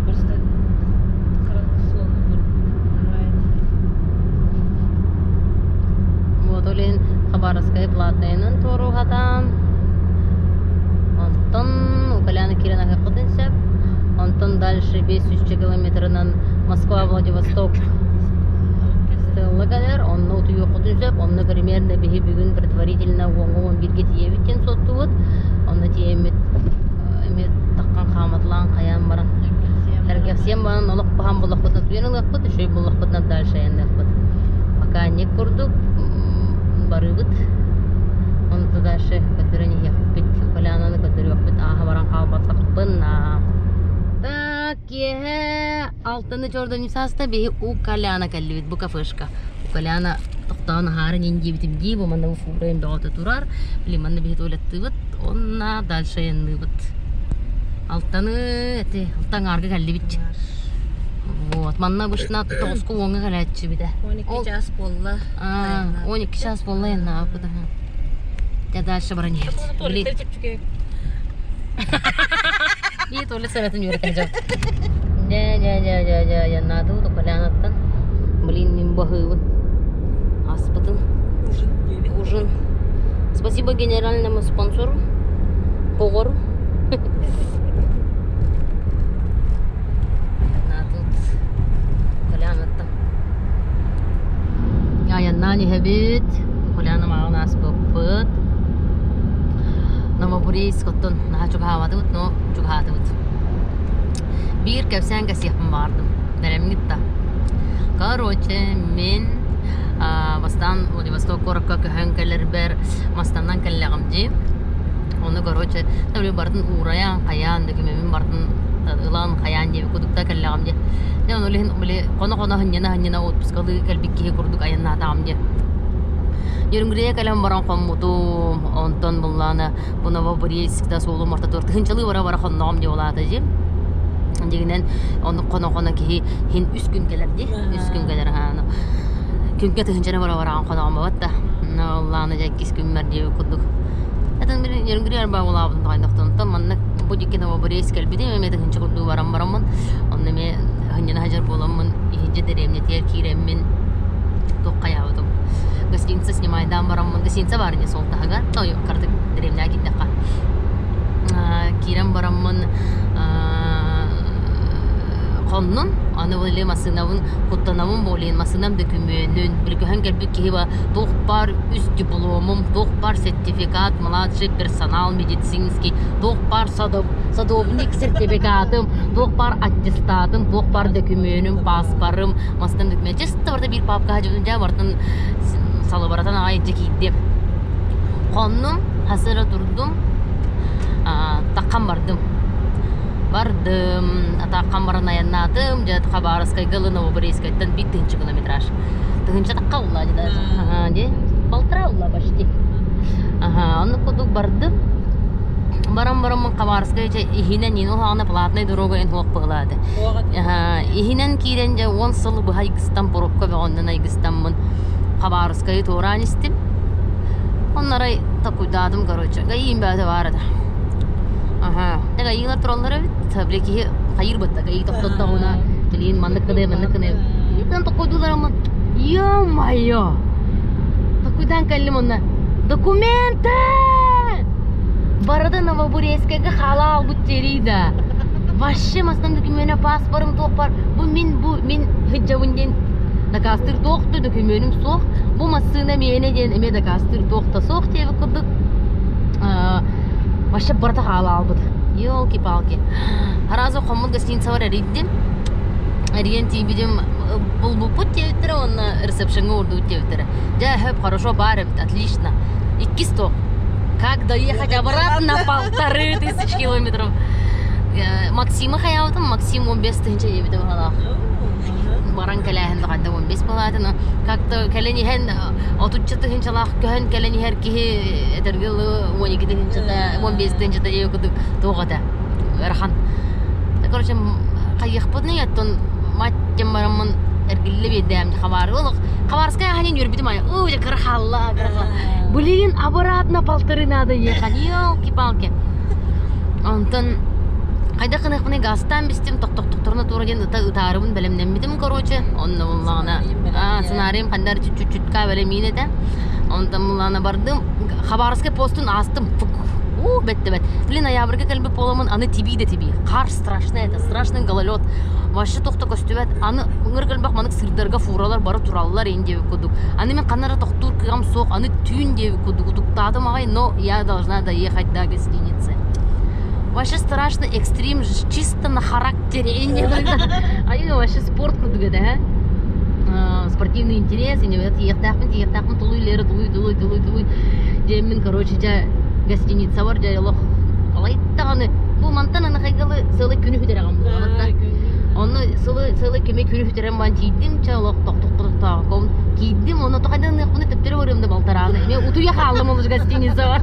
просто Вот ол иһин Хабаровскай платнайынан туоруохатаан, онтон Укаляны киирэн аһыаххытын сөп. Онтон дальше 500 километрынан Москва-Владивосток стелла кэлэр, онно утуйуоххутун сөп. Онно примерно биһи бүгүн предварительно уоҥҥа 11-гэ тиийэбит диэн суоттубут. Онно тиийэммит эмиэ таххан хааматылаан хайаан баран Сэргэхсийэн баран олох баһан буллахпытына туйан ылыахпыт, үчүгэй буллахпытына дальше айанныахпыт. Пока не курдук барыбыт. Онто дальше көтөрөн иһиэхпит. Полянаны көтөрүөхпүт ааһа баран хаалбатахпын. Так, киэһэ алтаны чордоню сааста биһи у Коляна кэллибит бу кафешка. У Коляна тохтоон аһаарын ин диэбитим дии, бу манна бу фура бөҕөтө турар. Били манна биһи туалеттыыбыт, онна дальше айанныыбыт. Алтаны эти алтан аарга кэллибит. Вот, манна обычно тоҕуску уоҥҥа кэлээччибитэ. 12 час буолла. 12 час буолла яннаабыт. Я дальше баран иһэбит. Туалеттер чэпчэки. И туалет советын үөрэтэн дьон. Дя-дя-дя-дя-дя, яннаатыбыт Укалянаттан. Блин, мин баһыыбын. Аспытын. Ужин диэби. Ужин. Спасибо генеральному спонсору. Повару. Яннаатыбыт Укалянаттан. Айаннаан иһэбит. Укаляна мааҕын ааспыппыт. Новобурейск оттон наһаа чугаһаабатыбыт, но чугаһаатыбыт. Биир кэпсээн кэсиэхпин баҕардым. Бэлэмҥит да. Короче, мин бастаан Владивосток куоракка көһөн кэлэрбэр мастанан кэллэҕим дии. Ону, короче, барытын уурайан, хайаан, дөкүмүөмүн барытын ылан, хайаан диэбит курдук кэллэҕим дии. Дьэ, ону илин били хоно-хоно хынньана-хынньана отпускалыы кэлбит киһи курдук айаннаатаҕым дии. Нерюнгрия кэлэн баран хоммутум, онтон буллаана бу Новобурейск да суолум ортотугар тыһынчалыы бара-бара хонноҕум дии улаата дии. Дьиҥинэн оннук хоно-хоно киһи хин үс күн кэлэр дии. Үс күн кэлэр аһааны. Күҥҥэ тыһынчаны бара-бараҕын хоноҕум бабат да. Оллааны дьэ иккис күммэр диэбит курдук. Этэн били Нерюнгри арба улаабытын тоҕойдохтон. Онтон маннык бу дикки Новобурейск кэлбитим эмиэ тыһынча курдук баран бараммын. Онно эмиэ хынньана сылдьар буоламмын иһирдьэ дэриэбинэтигэр киирэммин туох хайаабытым. Гостиница снимайдаан бараммын гостиница баар ини сол таһыгар той кыратык дэриэбинэҕэ киирдэххэ киирэн бараммын хоннум аны били массыынабын куттанабын буолуйан массыынам дөкүмүөнүн били көһөн кэлбит киһи ба туох баар үс дипломум туох баар сертификат младший персонал медицинский туох баар садовник сертификатым туох баар аттестатым туох баар дөкүмүөнүм пааспарым мастан дөкүмүөн чисто барыта биир папкаҕа дьонун дьэ барытын салыбаратан аҕай дьэ киирдим хоннум хасыра турдум таххан бардым бардым атааххан баран айаннаатым дьэ Хабаровскайга ылы Новобурейскайтан биир тыһыынча километраж тыһыынча тахха улла дии полтора улла почти аха оннук курдук бардым баран бараммын Хабаровскай иһинэн иин улаҕана платная дорога эн суох быһылааты иһинэн киирэн дьэ 10 сыл быһа айгыстан пробка бөҕөннөн айгыстаммын Хабаровскайы туораан истим оннорой такуйдаатым короче гаиим бөҕөтө баар этэ аха гаилар тураллар эбит били киһи хайыыр бытта гаи тохтоттоҕуна билигин маннык гыныы маннык гыныы итан токуйдууларыммын ё-моё такуйдаан кэллим онно документы барыта Новобурейскайга хаала албыт дьэрий да вообще мастан докумена паспорым туох бар бу мин бу мин сылдьабын диэн дакаастыыр туох да докумуонум суох бу массыына миэнэ диэн эмиэ дакаастыыр туох да суох диэбит курдук вообще барыта хаала албыт елки-палки Аразы хоммут гостиницабар эрийдим эрийэн тиийбитим булбуппут диэбиттэрэ уонна ресепшеҥҥэ уурдубут диэбиттэрэ дьэ хөп хорошо баар эбит отлично иккис туох как доехать обратно 1500 километров Максима хайаабытым Максим 15 тыһыынча диэбитэ баһалаах баран кэлээһин. онно ханна 15 буолаата, но как-то кэлэн иһэн отучча тыһыынчалаах көһөн кэлэн иһэр киһи этэргэ дылы 12 тыһыынчата, 15 тыһыынчата диэки курдук туох этэ ыарахан. Короче, хайыахпытый оттон мать диэн бараммын эргиллэ биэрдээм хабаары олох Хабаровскай аһанин үөрбүтүм ай уу дьэ кыра хаалла кыра Блин, обратно полторы надо ехать, елки-палки. Онтон хайдах гыныахпыный газтаан бистим тохтохтохторуна туора диэн ыта ытаарыбын бэлэмнэммитим короче онно буллаҕына сценарием хандар чуть-чутка бэлэмиин этэ онтон буллаҕына бардым Хабаровскай постун аастым уу бэтте бэт блин ноябрьга кэлбит буоламмын аны тибии да тибии хаар страшный это страшный гололед вообще тохто көстүбэт аны ыҥыр кэлбэх манык сырдарга фуралар бары тураллар ин диэбит курдук аны мин ханна эрэ тохтуур кыам суох аны түүн диэбит курдук утуктаатым аҕай но я должна доехать до гостиницы вообще страшно экстрим чисто на характере ай вообще спорт курдук этэ спортивный интерес тиийиэхтээхпин тиийиэхтээхпин тулуй лера тулуй тулуй тулуй тулуй диэммин короче дьэ гостиницабар дьэ олох балай даҕаны бу мантан аны хайгалы сылы күнү бүтэрэҕин буолаҕытта онно сылы сылы кими күнү бүтэрэн баран тиийдим чэ олох тохтохтохтоохком киирдим онно тохайданыахпыны төптөрү барыам да балтарааны эмиэ утуйа хааллым ол гостиницабар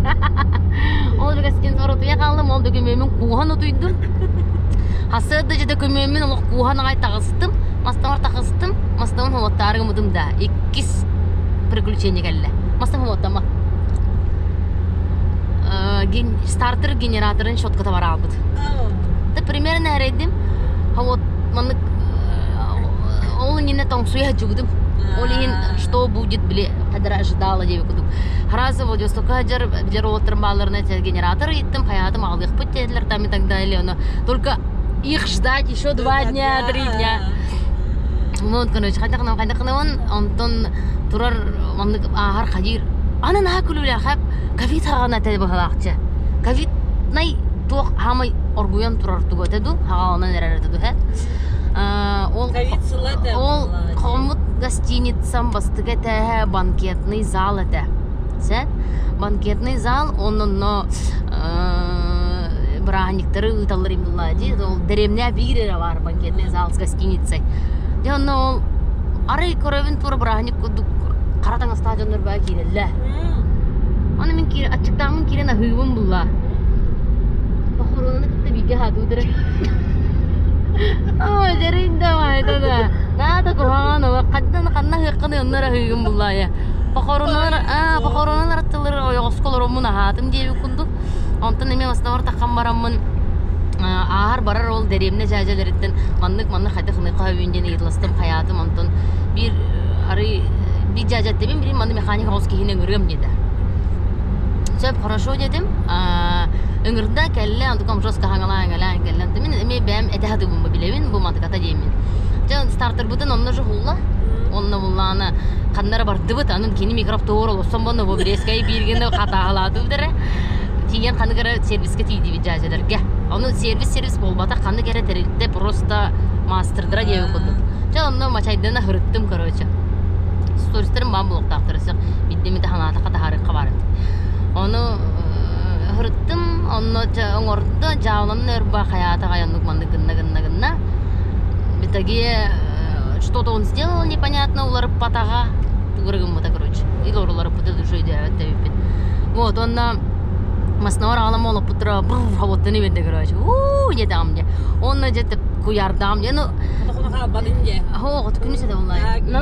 ол гостиницабар утуйа хааллым ол дөкүмүөмүн кууһан утуйдум хасыарда дьэ дөкүмүөммүн олох кууһан аҕай таҕыстым мастамар таҕыстым мастамын холуоттаары гыммытым да иккис приключение кэллэ мастам холуоттама стартер генераторын щетката бараабыт да примерно эрэйдим вот маннык ол иннинэ тоҥсуйа сылдьыбытым ол иһин что будет били хадара ожидала диэби курдук сразу Владивостокка дьар билэр уолаттарым баалларына генератор ыйыттым хайаатым аҕалыахпыт диэтилэр там и так далее но только их ждать еще 2 дня 3 дня вот короче хайдахына хайдахына онтон турар маннык ааһар хадир аны наһаа күлүүлээх ковид хаҕана этэ быһалаахчы ковиднай туох хаамай оргуйан турар тугу этэ ду хаҕаланан эрэр этэ ду ол ол хоммут гостиницам бастык этээһэ банкетный зал этэ сэ банкетный зал онно бырааһынньыктары ыыталлар имулла дии ол дэриэбинэ биир эрэ баар банкетный зал с гостиницей дьэ онно ол арай көрөбүн тура бырааһынньык курдук хара таҥастаах дьоннор баа киирэллэр Аны мин киир аччыктааммын киирэн аһыыбын булла. Похоронаны кытта бииргэ аһаатыбыт эрэ. Ой, дьэрин давай да. Наада куһаҕан ола ханна ханна аһыаххыный онно эрэ аһыыгын буллаайа. Похороналар аа похороналар аттылар ойоҕоско олороммун аһаатым диэбит курдук. Онтон эмиэ бастабар таххан бараммын ааһар барар ол дэриэбинэ дьээдьэлэриттэн маннык маннык хайдах ыныахха сөбүн диэн ыйыталастым хайаатым онтон биир арый биир дьээдьэ эттибин билин манны механик оҕус киһини ыҥырыам диэтэ сөп хорошо диэтим ыҥырда кэллэ онтукам жестко хаҥалаан хаҥалаан кэллэ мин эмиэ бэйэм этэ сатыыбын билэбин бу мантыката диэммин дьэ стартербытын онно же булла онно буллаана ханна эрэ бардыбыт анын кини микроавтобур олоссон бонно бу брескай бииргини хатааһалаатыбыт эрэ тиийэн ханнык эрэ сервиске тиийдибит дьээдьэлэргэ ону сервис сервис буолбатах ханнык эрэ тэрилтэ просто маастардара диэбит курдук дьэ онно мачайдана һырыттым короче стористарым баан булуохтаахтар өссө биддимите ханаатахха таһаарыахха баар эбит ону һырыттым онно оҥордо дьааланан өрба хайаата хайаннык маннык гынна гынна гынна в итоге что-то он сделал непонятно уларыппатаҕа тугу гыммыта короче или уларыппыта душа өйдөөбөт да эбиппин вот онно маснавар аҕалам олоппуттара бррр хавоттаны берде короче уу диэтэҕим дьэ онно дьэ куйаардаҕым дьэ ну Хоҕот күнүс этэ буоллаа. Ну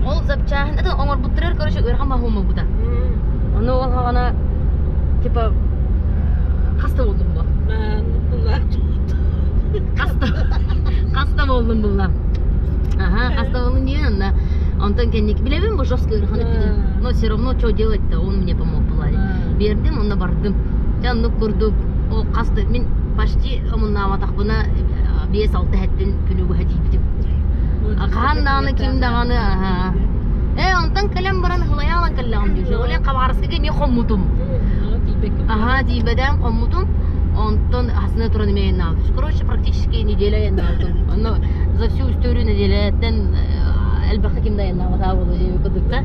ол запчаһын это оҥорбуттарыгар короче ыарахан баһууммута. Ону ол хаҕана типа хаста болдум бу. Хаста хаста болдум булла. Ага, хаста болдум диэн онно онтон кэнник билэбин бу жестко ыарахан эппитин. Но все равно что делать-то он мне помог была. Бердим, онно бардым. Дьэ оннук курдук ол хаста мин почти омуннаабатахпына 5-6 эһэттэн күнү быһа тиийбитим. Хаһан даҕаны ким даҕаны аһаа. Ээ онтон кэлэн баран һылайаалан кэллэҕим дии. Ол иһин Хабаровскайга эмиэ хоммутум. Аһаа тиийбэтээн хоммутум. Онтон хасына туран эмиэ айаннаабытым. Короче, практически неделя айаннаабытым. Онно за всю историю неделяттан элбэххэ ким да айаннаабатаа буолуо диэбит курдук да.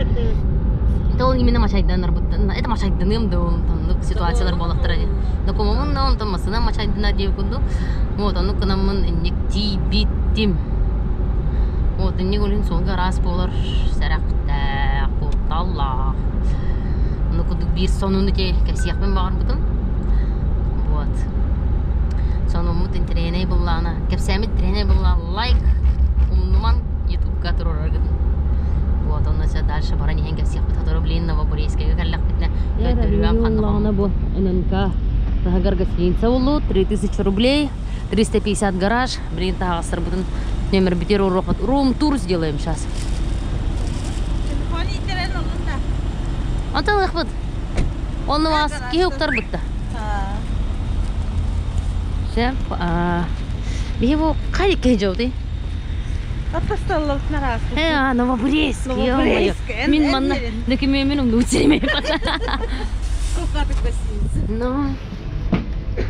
Это ол именно мачайданарбыттан. Это мачайданыам да ол оннук ситуациялар буоллахтара дии. Докумуомун да онтон массыына мачайдана диэбит курдук. Вот, ону гынаммын инник тиийбитим. Вот. Итинник ол иһин суолга араас буолар сэрэхтээх, кутталлаах. Ону курдук биир сонуну ити кэпсиэхпин баҕарбытым. Вот. Сонуммут интэриэһинэй буоллаҕына, кэпсээммит интэриэһинэй буоллаҕына лайк умнуман ютубка туруораргытын. Вот, онно все дальше баран иһэн кэпсиэхпит. Сотору блин Новобурейскайга кэллэхпитинэ көрдөрүөм ханна бу ННК таһыгар гостиница буоллу 3000 рублей 350 гараж Блин, таһаҕастарбытын нөмөрбүтүгэр уруохпут. Рум-тур сделаем сейчас. Телефон иитэрэн олун да. Онтон ылыахпыт. Онно вас киһи уктарбытта. Все, биһи бу қай киһи дьоуты? Апостоллов нараас. Э, Новобурейск. Новобурейск. Мин манна документин умнуутсеме. Сколько гостиница? Ну,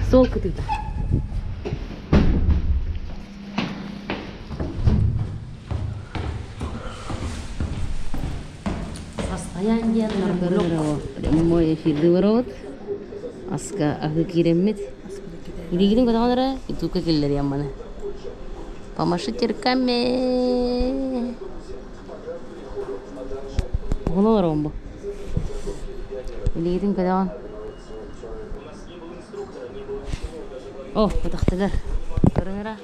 сол кытыта. Состояние нарколог. Прямой эфирди барабыт. Аска аһыы киирэммит. Илиигитин көтөҕөн эрэ, ютубка киллэриэм маны. Помашите руками. Оҕону олоробун бу. Илиигитин көтөҕөн. О, утахтыгар. Көрүҥ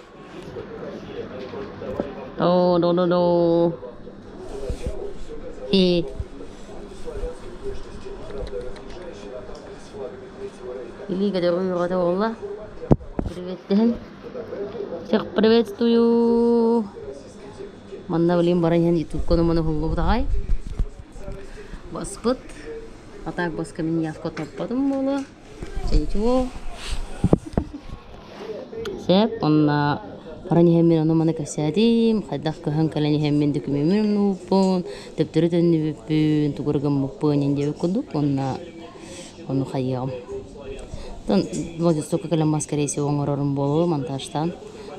О, до до до. Хи. Илии көтөҕүн бөҕөтө буолла. Приветтэһин. Всех приветствую. Манна билигин баран иһэн ютубка ону-маны уһуллубут аҕай. Баспыт. А так баска мин явка топпотум буолуо. Ничего. Сөп, онно баран иһэммин ону-маны кэпсээтим, хайдах көһөн кэлэн иһэммин дөкүмүөммүн умнубуппун, төптөрү төннүбүппүн, тугу эрэ гыммыппын диэн диэбит курдук уонна ону хайыаҕым. Оттон Владивостокка кэлэн скорее всего оҥорорум буолуо монтажтаан,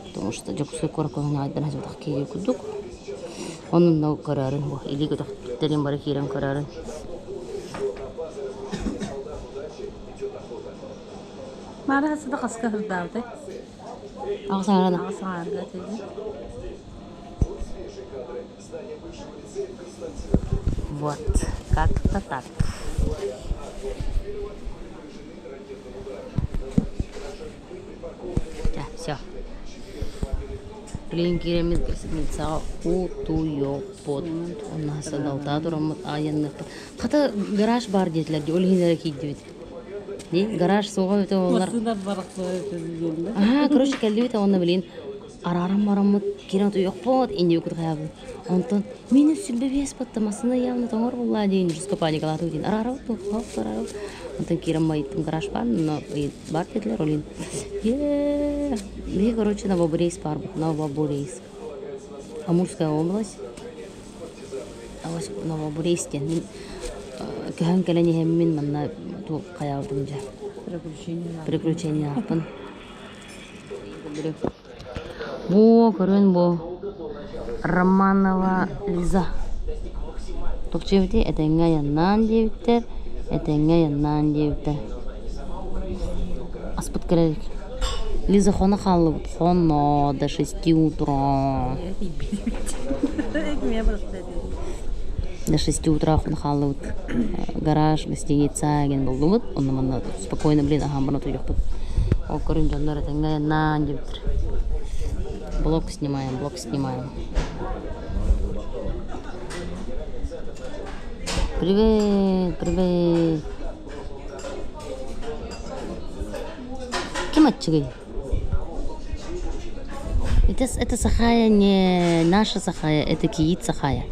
потому что Дьокуускай куоракка көһөн аҕайдаран сылдьыбатах киһи курдук. Онно көрөөрүн, илии көтөхтөрүн бары киирэн көрөөрүн. Маара сыда хаска сырдаабытай? Аҕыс аҥарана. Аҕыс аҥаарга этиги. Вот, как-то так. Все. Билигин киирэммит гостиницаҕа утуйуохпут. Онно садалтаа тураммыт айанныахпыт. Хата гараж баар диэтилэр дии, ол иһин эрэ киирдибит. Дии, гараж суоҕа эбитэ буоллар. Аа, короче, кэллибит уонна билигин арааран бараммыт киирэн утуйуохпут, иннибит хайаабыт. Онтон минус 25 батта массыына явно тоҥор буолла диэн жестко паникалаатыбыт диэн араарабыт хоп араарабыт. Онтон киирэн майыттым гараж баар, но бар диэтилэр, ол иһин Е, биһи, короче, Новобурейск баарбыт, Новобурейск. Амурская область. Новобурейск диэн мин көһөн кэлэн иһэммин манна туох хайаабытым дьэ. Приключениялаахпын. Бу көрүн бу Романова Лиза. Тохчуйбути этэҥҥэ айаннаан диэбиттэр, этэҥҥэ айаннаан диэбиттэр. Аспыт кэлэ илик. Лиза хоно хааллыбыт. Хоно до 6 утра. До 6 утра хоно хааллыбыт. Гараж, гостиница диэн буллубут. Онно манна спокойно, блин, аһаан баран утуйуохпут. Ол көрүн дьоннор этэҥҥэ айаннаан диэбиттэр. Блог снимаем, блог снимаем. Привет, привет. Ким аччыгый? Это Сахая не наша Сахая, это кийиит Сахая.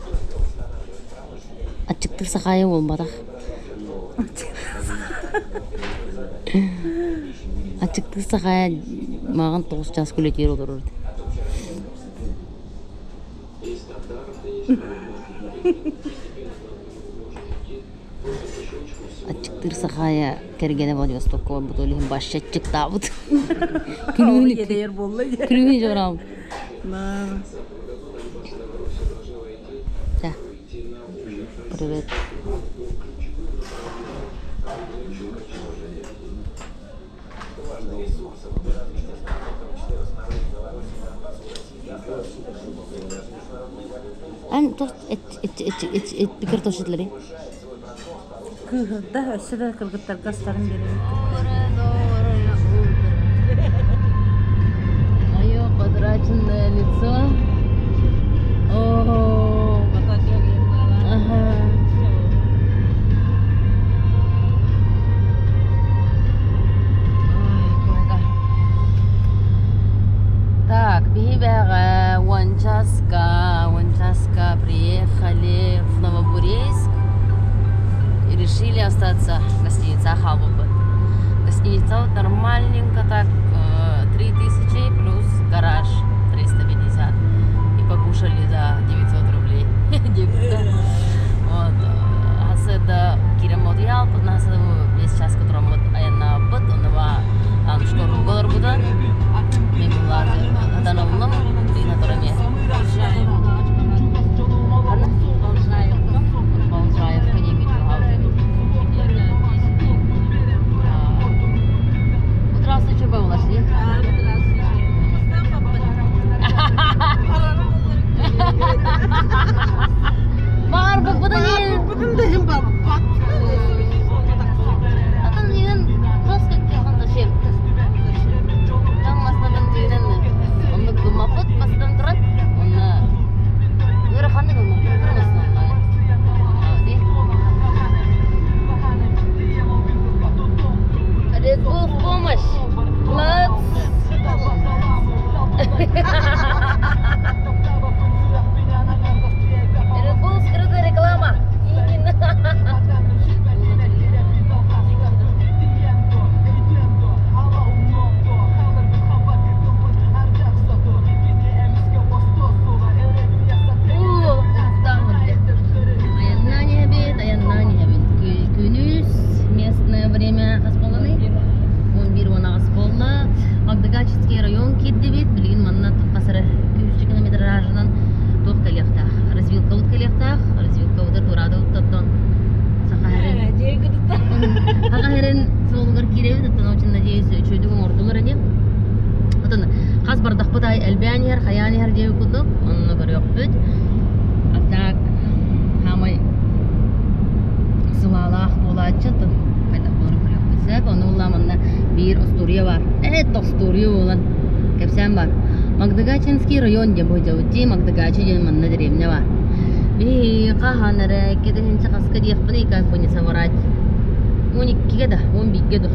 Аччыктык Сахая буолбатах. Аччыктык Сахая мааҕын 9 чаас күлэтиир олорор. Аччыктыыр Сахая кэргэнэ Владивостокка барбыт, ол иһин башы аччыктаабыт. Күлүүнү күлүүнү дьоҕураабыт. Чэ, привет. Эн тох эт картошетлары. Кыыһырда, өссө да кыргыттарга астарын биэрэбит. Мое потраченное лицо. О, ага. Ой, койка. Так, биһиги уон часка приехали в Новобурейск и решили остаться в гостинице Хабубы. Гостиница вот нормальненько так, 3000 плюс гараж 350. И покушали за 900 рублей. Вот. Хасыда киремодиал, хасыда весь час, которым вот айаннаабыт, онова школу голор будан. Мен буларды аданоллум, дина тораме. Болжаевка не Утра что было, шли? Бар бу бу да не. Атын деген просто зачем? Там масынан деген оны гымапыт бастан турат. Оны ыараханнык гымапыт масынан. Red Bull в помощь. Let's. Red Bull скрытая реклама. Именно. О, Айаннаан иһэбит. Күнүс, местное время хас буолланый? 11 он буолла. Магдыгачинский район киирдибит. Билигин манна хас эрэ 200 километражынан туох кэлиэхтээх. Развилкабыт кэлиэхтээх. Развилкабытыгар туораатыбыт Саха сирин суолугар киирэбит. Оттон очень надеюсь, үчүгэйдик оҥордулар ини. Оттон хас бардахпыт аайы элбээн иһэр, хайаан иһэр диэбит курдук. Онно көрүөхпүт. А так, саамай сылаалаах буолааччы хайдах буоларын көрүөхпүт сөп. Ону булла манна биир остуоруйа баар. Эт остуоруйа буолан кэпсээн баар. Магдыгачинский район диэн бу Магдыгачи диэн манна деревня баар. Би хаһан эрэ кэтэһинчэ хаска диэхпиний, как бы не соврать. 12-ге да, 11-ге да.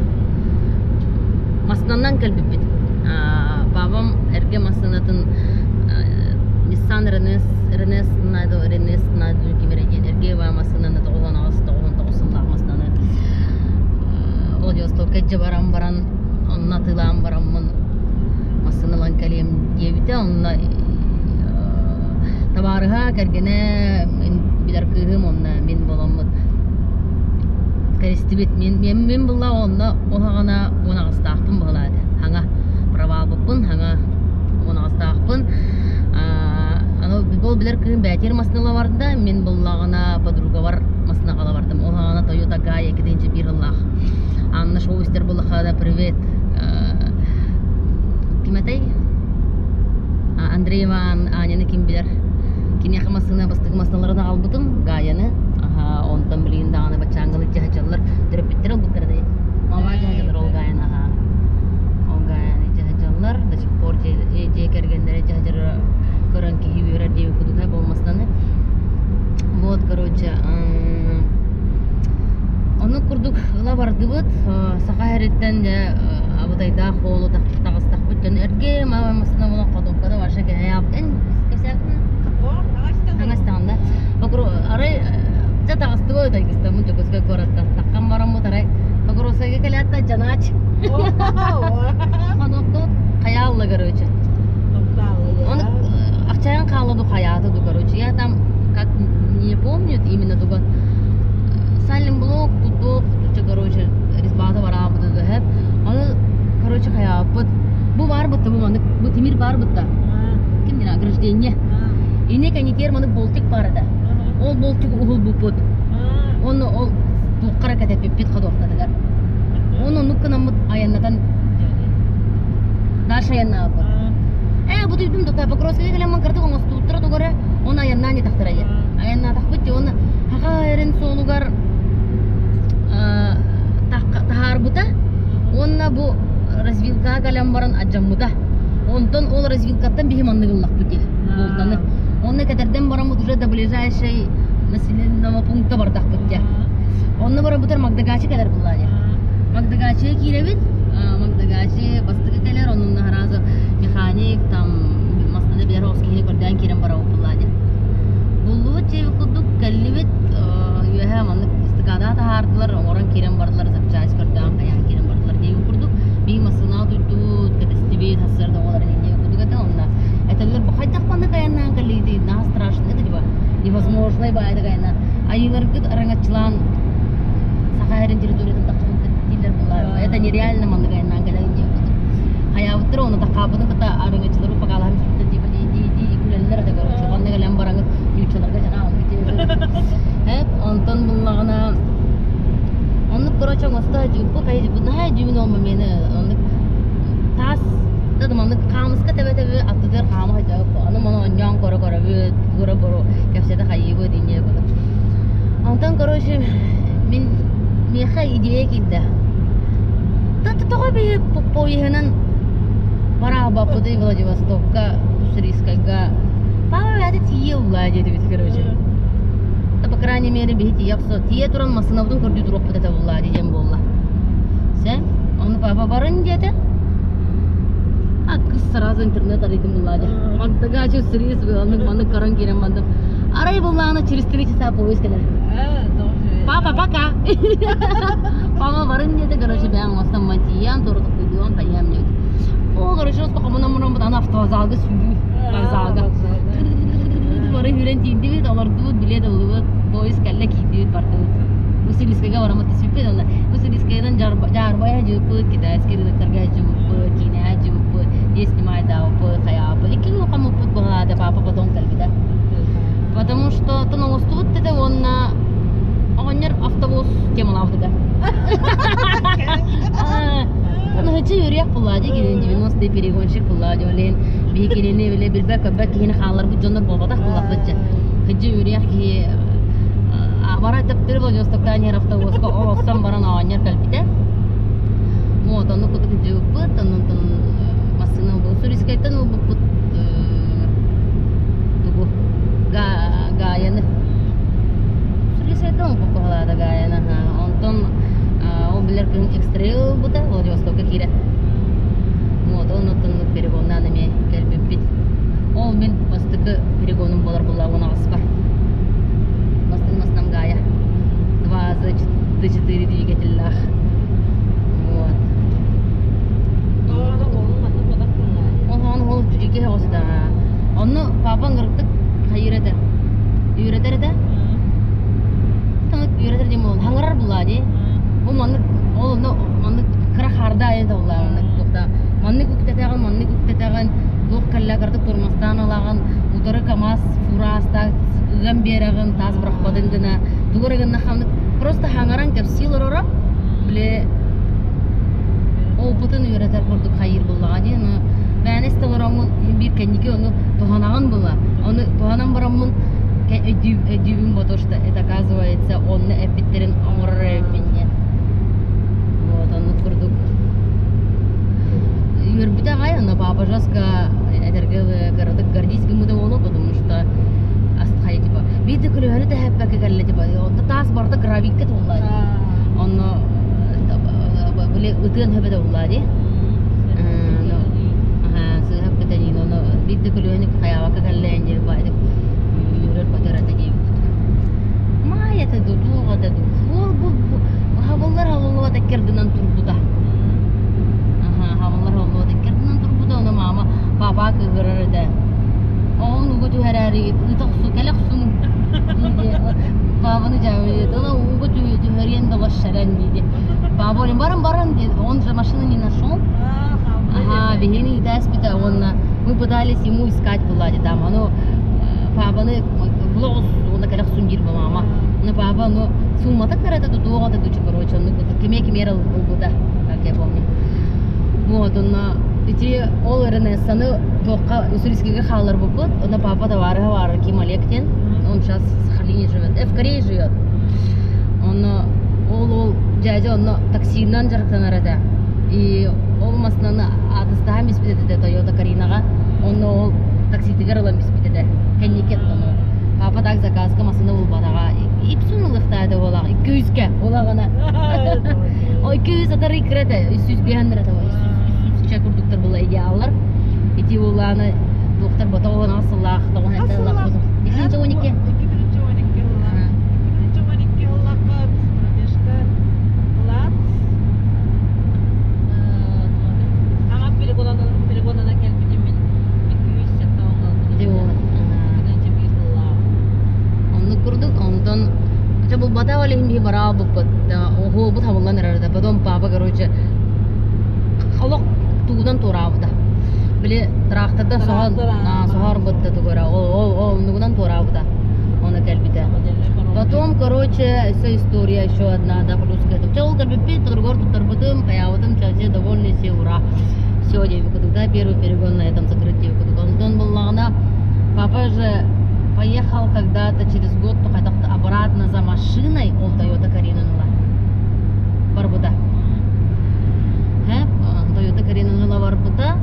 Массыынанан кэлбиппит. Папам эргэ массыынатын Nissan Renес, Renес найду, Renес найду кимере диэн эргэ баа массыынаны 98 99 сыллаах массыынаны Владивостокка баран баран, онно атыылаан бараммын массыыналан кэлиэм диэбитэ, онно табаарыһа кэргэнэ билэр кыыһым онно мин буоламмыт кэристибит. Мин булла онно оһаҕана 18-таахпын быһылааты. Хаҥа провалбыппын, хаҥа 18-таахпын. Аны бол билэр кыыһым бээтиэр массыынала барда, мин буллаҕына подругабар массыынаҕа бардым. Оһаҕана Toyota Гая 2001 сыллаах. Анна шоу истэр буллахада привет. Ким этэй? Андреева Аняны ким билэр. Киниэхэ массыына бастакы массыыналарын аҕалбытым, Гаяны. Аха, онтон билигин даҕаны баччааҥҥылы дьаһачаллар төрөппүттэр ылбыттар дии. Мама дьаһачаллар ол Гаяны, аха. Ол Гаяны дьаһачаллар, до сих пор дьиэ кэргэннэрэ дьаһачары көрөн киһи үөрэр диэбит кудук болмастаны. Вот, короче, ону курдук ыла бардыбыт. Саха сириттэн дьэ абытайдаах хоолу таҕыстахпыт дьон эргэ массыына буолан ходууккада вообще кэһэйээбит. Эн кэпсээбитин аҥастаҕын да. Арай дьэ таҕыстыбыт айгыстаммыт Дьокуускай куораттан таххан бараммыт арай Покровскайга кэлээт да дьанач. Ходуукка хайаалла, короче. Он акчайын хаалла хаyaаты ду, короче. Я там как не помню именно туга сайлент блок тутух туча, короче, резьбата бараабыт дэһэп. Аны, короче, хайааппыт. Бу баар бытта, бу манык, бу тимир баар бытта. Ким дина ограждение. Ине канитер манык болтик бар да. Ол болтик уһулбуппут. Оны ол туққара кэтеппиппит ходовкатыгар. Оны нукканаммыт айаннатан дальше айаннаабыт. Бу түйдүм дота Покровскайга кэлэммин кырдык оҥостууттара тугара, он айаннаан тахтара. кэлэн баран адьаммыта. Онтон ол развилкаттан биһи маннык ыллахпыт дии буолтаны. Онно кэтэрдэн бараммыт уже до ближайшей населенного пункта бардахпыт дии. Онно барабытар Магдагачи кэлэр булла дии. Магдагачига киирэбит. Магдагачи бастакы кэлэр, оннунна сразу механик там массыына билэр оҕус киһини көрдөөн киирэн барабыт булла дии. Буллубут дьиэбит курдук кэллибит, үөһэ маннык эстакадаҕа таһаардылар, оҥорон киирэн бардылар, запчасть көрдөөн хайаан киирэн бардылар диэбит курдук. Биһиги массыынаҕа туйдубут, кэтэстибит, сарсыарда оҕолор диэбит курдук этэ. Онно этэллэр, бу хайдах маннык айаннаан кэллигитий, наһаа страшно, это типа невозможно баайдык айаннаан. Айыыларгыт араҥаччылаан Саха сирин территориятын таххыбыккыт дииллэр буоллар. Это нереально маннык айаннаан кэлэн диэбит курдук. Хайаабыттар оны таххаабытын кытта арыҥаччылары покалаһан сүттэ типа дии күлэллэр этэ короче. Онно кэлэн бараҥыт нууччаларга дьанаан Эп онтон буллаҕына оннук короче оҥосто дьууппу хайдьыбыт наһаа дьүүн ол момены оннук таас да маннык хаамыска тэбэ-тэбэ аттытыгар хаама сылдьабыт аны маны оонньоон көрө-көрөбүт көрө-көрө кэпсэтэ хайыыбыт инньэ курдук онтон короче мин миэхэ идея киирдэ тоҕо биһи поеһынан бараабаппытый Владивостокка Уссурийскайга папа бэйэтэ тиийэ уллаа диэтибит короче да по крайней мере биһи тиийэ охсо тиийэ туран массыынабытын көрдүү туруохпут этэ буллаа диэн буолла сэ ону папа барын диэтэ а кыз сразу интернет арыйдым буллаа дии мантыга Уссурийск оннук маннык көрөн киирэн бардым арай буллаҕына через 3 часа поезд кэлэр папа пока папа барын диэтэ короче бэйэм оҥостон тиийэн турута хайыам диэбит о короче хомунан аны автовокзалга сүүрүү вокзалга бары сүүрэн тиийдибит олордубут билет ыллыбыт поезд кэллэ киирдибит бардыбыт Уссурийскайга бараммыт түспүппүт онно Уссурийскайдан дьаарбайа дьыыппыт китайский рыноктарга дьыыппыт киинэҕэ дьыыппыт здесь снимай дааппыт хайааппыт икки күн хоммуппут быһаата папа потом кэлбитэ потому что тон оҥостубут этэ уонна оҕонньор автобус темалаабыт этэ Аныгыччы үөрүйэх буоллаа дии кини 90-е перегонщик буоллаа дии ол иһин биһи кинини бile билбэт көрбөт киһини хаалларбыт дьоннор буолбатах буоллахпыт дьэ кыдьы үөрүйэх киһи бара төптөрү Владивостоктан иһэр автобуска олоссон баран оҕонньор кэлбитэ вот ону курдук дьыыппыт онтон массыына Уссурийскайтан ылбыппыт тугу Гаяны Уссурийскайтан ылбыппыт Гаяны онтон ол билэр күн экстрейл ылбыта Владивостокка киирэн вот оннуттан перегоннаан эмиэ кэлбиппит ол мин бастакы перегоным буолар буолла уон аҕыспар бастыҥ маснам Гая два за четыре двигателлээх вот ол ол дьиги оҕусда онно папа ырытык хайыр этэ үөрэтэр этэ үөрэтэр диэн буолан хаҥырар булаа дии бу маннык ол онно маннык кыра харда айан табыллаа маннык туохта маннык үктэтэҕин маннык үктэтэҕин туох кэллэ кыратык тормозтаан ылаҕын утары КамАЗ фура астаах ыган биэрэҕин таас бырахпатын гына тугу эрэ гынна ханнык просто хаҥаран кэпсии олороро били опытын үөрэтэр курдук хайыыр буллаҕа дии ону мээнэ истэ олороҥҥун биир кэнники ону туһанаҕын була ону туһанан бараммын өйдүүбүн потому что это оказывается онно эппиттэрин оҥорор эбиппин диэн вот оннук курдук үөрбүтэ аҕай онно папа жестко этэргэ кыратык гордись гыммыта буолуо потому что астхай типа биир да көлөһөнү тэһэппэккэ кэллэ типа онто таас барыта гравийка тулла дии онно били ытыан хөбө да дии сыыһа көтөниин ону биир да көлөһөнү хайаабакка кэллээн диэн баайдык үөрэр көтөр этэ диэбит маай этэ ду туох этэ ду ол бу хабыллар хабыллыбат эккердинэн турбута аха хабыллар хабыллыбат эккердинэн турбута ону маама папа кыыһырар этэ оҕоҥ ууга түһэрээри ыыта охсу кэлэ охсуҥ папаны дьаабыйыт ана ууга түһэриэн да лошаран диди папа баран баран он же машину не нашел ага биһини ыытааспыта уонна мы пытались ему искать была там ону папаны булоҕус уонна кэлэх сун диир мама но папа ну суммата кырата тутуоҕа дучу короче онну киме кимер ылбыта как я помню вот онно ити ол Ренессаны туохха Уссурийскийга хаалларбыппыт онно папа товарыһа баар Ким Олег диэн он сейчас в Сахалине живет в Корее живет онно ол ол дядя онно таксинан дьарыктанар этэ и Ол массыынаны аатыстаһан биспит этэ Тойота Каринаҕа. Онно ол такситыгар ылан биспит этэ. Кэнники ону папа так заказка массыына булбатаҕа. Ипсун ылыахтаата буолаҕа. Икки үскэ улаҕына. О 200 атары иккирэ этэ. 305 этэ. 300 курдуктар була идеаллар. Ити улааны туохтар бото он сыллаах тоҕун Хас этэ сыллаах? 212. 2012 сыллаах. 2012 сыллаахха пробежка ылаат, Ама перегонана кэлбитим мин 207 Ити 201 сыллаах. Оннук курдук, онтон чэ булбата ол иһин биһи бараа булбуппут. Оһуобут хабыллан эрэр да. Потом папа, короче, олох тугунан туораабыта. Били тракторда соһон, соһор бытта тугара. Ол ол ол оннугунан туораабыта. Оны кэлбитэ. Потом, короче, вся история еще одна, да, плюс к этому. Чэ ол кэлбиппит, подругор туттарбытым, хаябытым, чэ, все довольны, все ура. Все, диэбит да, первый перегон на этом закрыт диэбит. Онтон буллаҕына, папа же поехал когда-то через год обратно за машиной, ол Тойота Каринаны ыла. Барбыта. Тойота Каринаны ыла барбыта.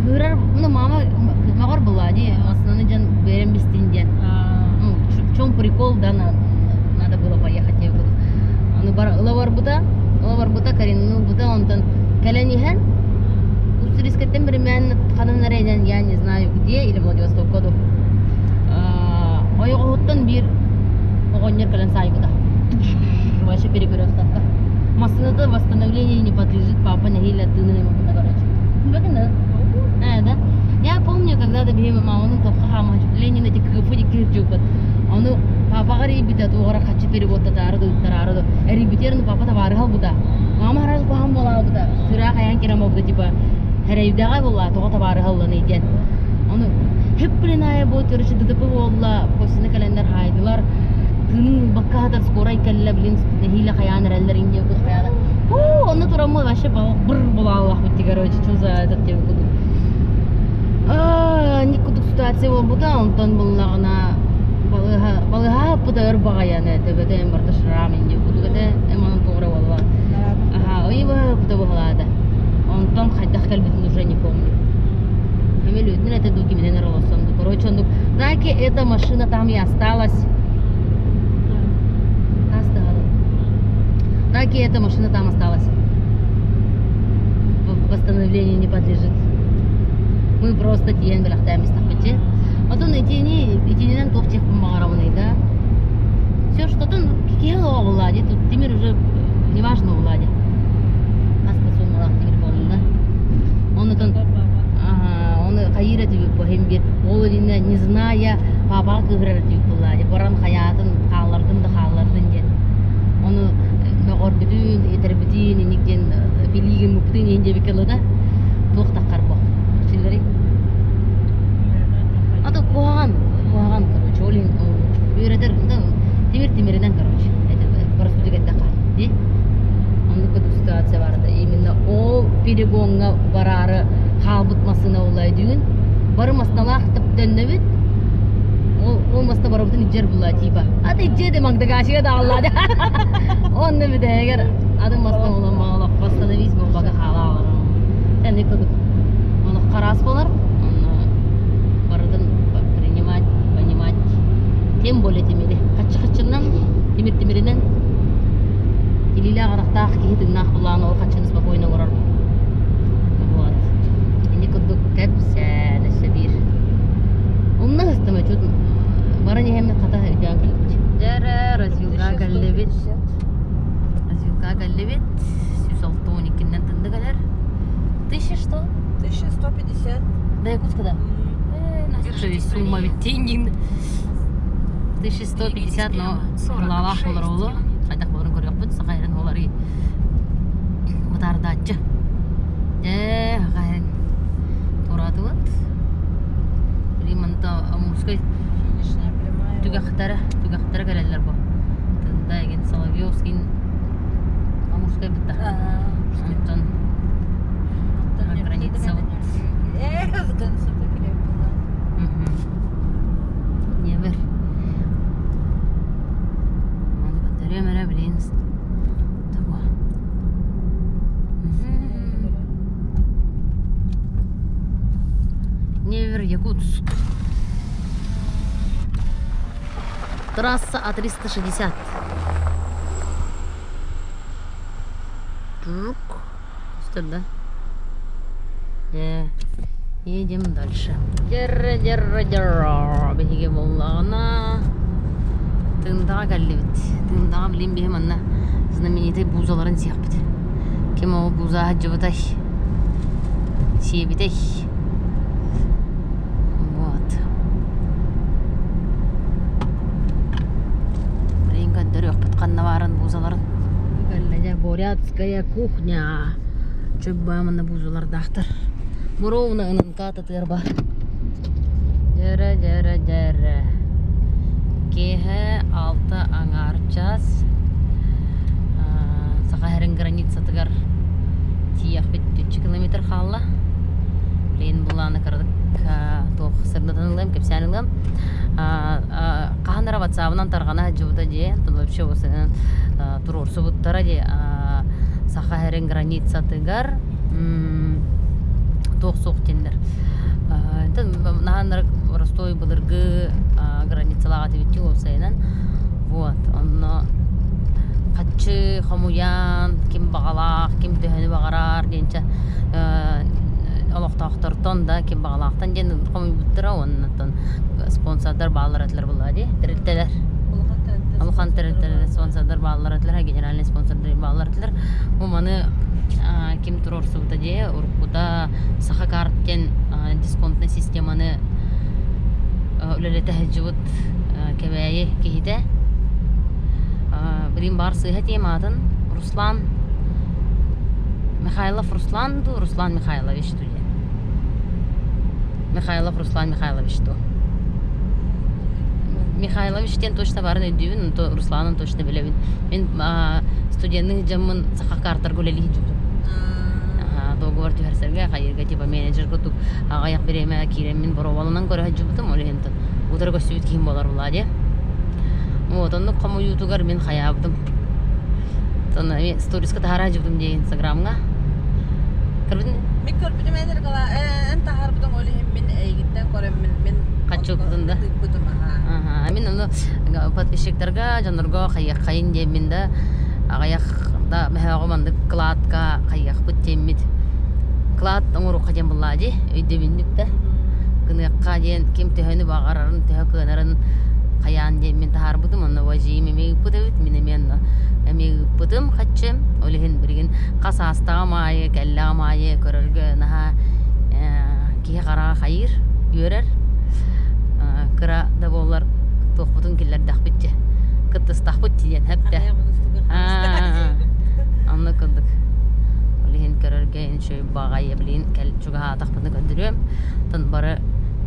Кыырар, ну, мама мөҕөр была дии, массыынаны дьон бэрэн бистин диэн. Ну, в чем прикол, да, надо было поехать диэбит. Аны бар ыла барбыта, ыла барбыта, Каринаны ылбыта, онтон кэлэн иһэн, Уссурийскайтан биримээн ханан эрэ я не знаю где, или Владивостокка ду. Ойоҕоһуттан биир оҕонньор кэлэн саайбыта. Вообще перекрестокка. Массыыната восстановлению не подлежит, папа нэһиилэ тыынын ымыппыта, короче. Бэкин да? Да. Я помню, когда-то биһи маманы тохха хаама Ленин эти кыфы кырдьыппыт. Ону папаҕа эрийбитэ туоҕара хаччы переводтатаары да ыттараары да эрийбитер папа табаарыһал бута. Мама харас куһаҕан буолаабыта. Сүрээх айан кирэн буолбута типа хэрэйдэҕэ буолла тоҕо табаарыһалланый диэн. Ону хөп айа бу короче ДТП буолла косины кэлэннэр хаайдылар. Тыынын ылбакка хатар скорай кэллэ блин нэһиилэ хайаан эрэллэр инде кут хайаана. Уу, онно тураммы вообще быр буолааллах битти короче что за этот деп кудук. Аа, кудук ситуация буолбута онтон буллаҕына балыыһа балыыһа пыта өр баҕайаны төбөтө эн барда шрам инде кудук этэ эманын тугура буолла. Аха, ойыба пыта буолаада. Онтон хайдах кэлбитин уже не помню. Эмелүтүн это ду киминен эролосон. Короче, он так и эта машина там и осталась. Так и эта машина там осталась. Восстановлению не подлежит. Мы просто тиийэн бэлэхтээм истэхпитчи. Отон итини итининэн туох диэхпин баҕарабыный да. Все что-то киһи буолла тут тимир уже неважно буолла дии. Хас да суумалаах тимир буоллун да. Онутун ага, оны хайыра тибит бу бир ол инне не зная папаҕа кыыһырар тибит буолла дии. Баран хаятын хааллардын да хааллардын диэн. Ону мөҕөрбүтүн, этэрбитин, иник диэн билиигин муппутун иһин диэбиккэ да туох таххар бо. Чиллери. А то куһаҕан, куһаҕан, короче, ол иһин үөрэтэр, да, тимир тимиринэн, короче, это просто эттэххэ, дии. Оннук ситуация барда. Именно ол перегоҥҥа бараары хаалбыт массыына буолла дүүн. Бары массыыналаах төннөбүт. Ол, ол маста барыбытын иджер була типа. А ты иджеде Магдагашига да алла. Онно бүтээгер ады маста болан бағалақ восстановить болбага хаала. Тәне кудук. Оны қарас болар. Оны барытын принимать, понимать. Тем более тимири. Хаччы хаччынан, тимир тимиринен. Тилиле аҕарахтаах киһи тыыннаах булаан ол хаччыны спокойно оҥорор. Вот. Ини курдук кэпсээн өссө биир. Умна ыстыма чут баран иһэммин хата өйдөөн кэлбит. Дьэрэ развилка кэллибит. Развилка кэллибит. 162-нэн тынды кэлэр. Тысяча что? 1150. Да, Якутска, да. Сумма ведь деньги. 1150, но лалах болар олу. Хайдах боларын көрөкпүт, сахайрын олары бытардааччы. Э, хахайрын туратыбыт. Римонта Амурской Финишная прямая. түгэхтэрэ, түгэхтэрэ кэлэллэр бу. Тында еген Соловьевский Амурской бытта. Онтон граница вот. Эх, да, Невер. Оны көтөрөм эрэ блин. Того. Якутск. Трасса А360. Жук. Что да? Э, едем дальше. Дерре, дерре, дерре. Биһиги буоллаҕына Тындаҕа кэллибит. Тындаҕа билин биһи манна знаменитый буузаларын сиэхпит. Ким ол бууза сылдьыбытай? Сиэбитэй? Вот. Билин көрдөрүөхпүт ханна баарын буузаларын. Кэллэ бурятская кухня. Чөббаа манна буузалардаахтар. Муровна ынынка татыар бар. Дьэрэ, дьэрэ, дьэрэ. Киэһэ алта аҥаар час Саха сирин границатыгар тиийиэхпит 3 километр хаалла. Билигин булааны кыратык туох сырдатан ылыам, кэпсээн ылыам. Хаһан эрэ ватсабынан тарҕана сылдьыбыта дии, вообще туруорсубуттара дии Саха сирин границатыгар туох суох диэннэр. Наһаа простой былыргы границалаах этибит уопсайынан. Вот, онно хаччы хомуйан, ким баҕалаах, ким төһөнү баҕарар диэнчэ олохтоохтортон да ким баҕалаахтан диэн хомуйбуттара уоннаттан спонсордар бааллар этилэр буолла дии тэрилтэлэр улахан тэрилтэлэр спонсордар бааллар этилэр генеральный спонсордар бааллар этилэр бу маны ким туруорсубута дии уруккута Саха карт диэн дисконтнай системаны үлэлэтэ сылдьыбыт Кэбээйи киһитэ билигин баар сыыһа этиэм аатын Руслан Михайлов Руслан дуу Руслан Михайлович дуу диэн Михайлов Руслан Михайлович дуу Михайлович диэн точно баарын өйдүүбүн то Русланын точно билэбин мин студеннык дьоммун саха картарга үлэлии сылдьыбытым договор түһэрсэргэ хайырга типа менеджер курдук аҕыйах бириэмэ киирэммин боруобаланан көрө сылдьыбытым ол иһин утары көстүбүт киһим буолар булаа вот оннук хомуйуутугар мин хайаабытым сториска таһара сылдьыбытым дии инстаграмҥа көрбүтүн Мин көрбүтүм эн эн таһаарбытыҥ ол иһин мин эйигиттэн көрөн мин мин хаччыппытын да тыыппытым аха мин ону подписчиктарга дьоннорго хайыаххайын диэммин да аҕыйах да мөһөөҕү маннык кладка хайыахпыт диэммит клад оҥоруохха диэн буллаа дии өйдөбүннүк да гыныахха диэн ким төһөнү баҕарарын төһө кыанарын хайаан диэн мин таһаарбытым онно вожиим эмиэ ыыппыт эбит мин эмиэ онно эмиэ ыыппытым хаччы ол иһин билигин хас аастаҕым аайы кэллэҕим аайы көрөргө наһаа киһи хараҕа хайыыр үөрэр кыра да буоллар туохпутун киллэрдэхпит дьэ кыттыстахпыт диэн хэптэ оннук курдук ол иһин көрөргө үчүгэй баҕайы билигин кэл чугаһаатахпытына көрдөрүөм оттон бары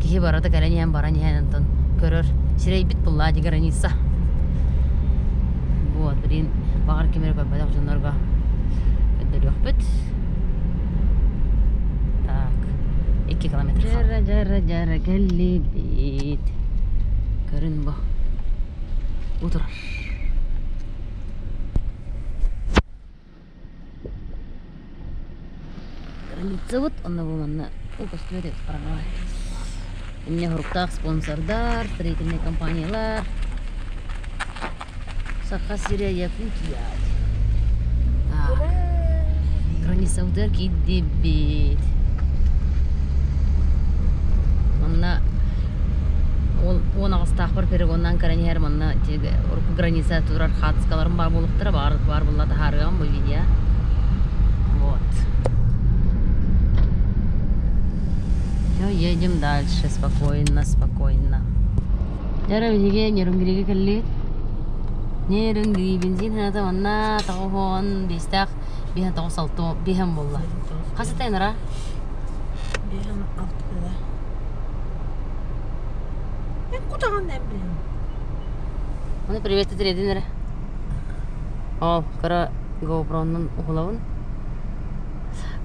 киһи барыта кэлэн иһэн баран иһэн онтон көрөр сирэйбит буллаа ди граница вот билигин баҕар ким эрэ көрбөтөх дьоннорго көрдөрүөхпүт так 2 километр дьара дьара дьара кэллибит көрүн бу утурар Границабыт онно бу манна көстүбэт эбит хараҥаҕа. Инньэ соруктаах спонсордар, строительнай компаниялар. Саха сирэ Якутия. Так. Границабытыгар киирдибит. Манна ол уон аҕыстаахпар перегоннаан көрөн иһэр манна урукку граница турар хаатыскаларым баар буолуохтара баар баар буолла таһаарыам бу видео вот все едем дальше спокойно спокойно дьэ биһиги Нерюнгригэ кэллибит Нерюнгри бензин сыаната манна тоҕуһуон биэстээх биэһэн тоҕус алта биэһэн буолла хас этэ нара Биэһэн алтыда. Эн кутаҕын эн билэн. Оны привет этиредин эрэ. Ол кыра GoPro-нун уһулабын.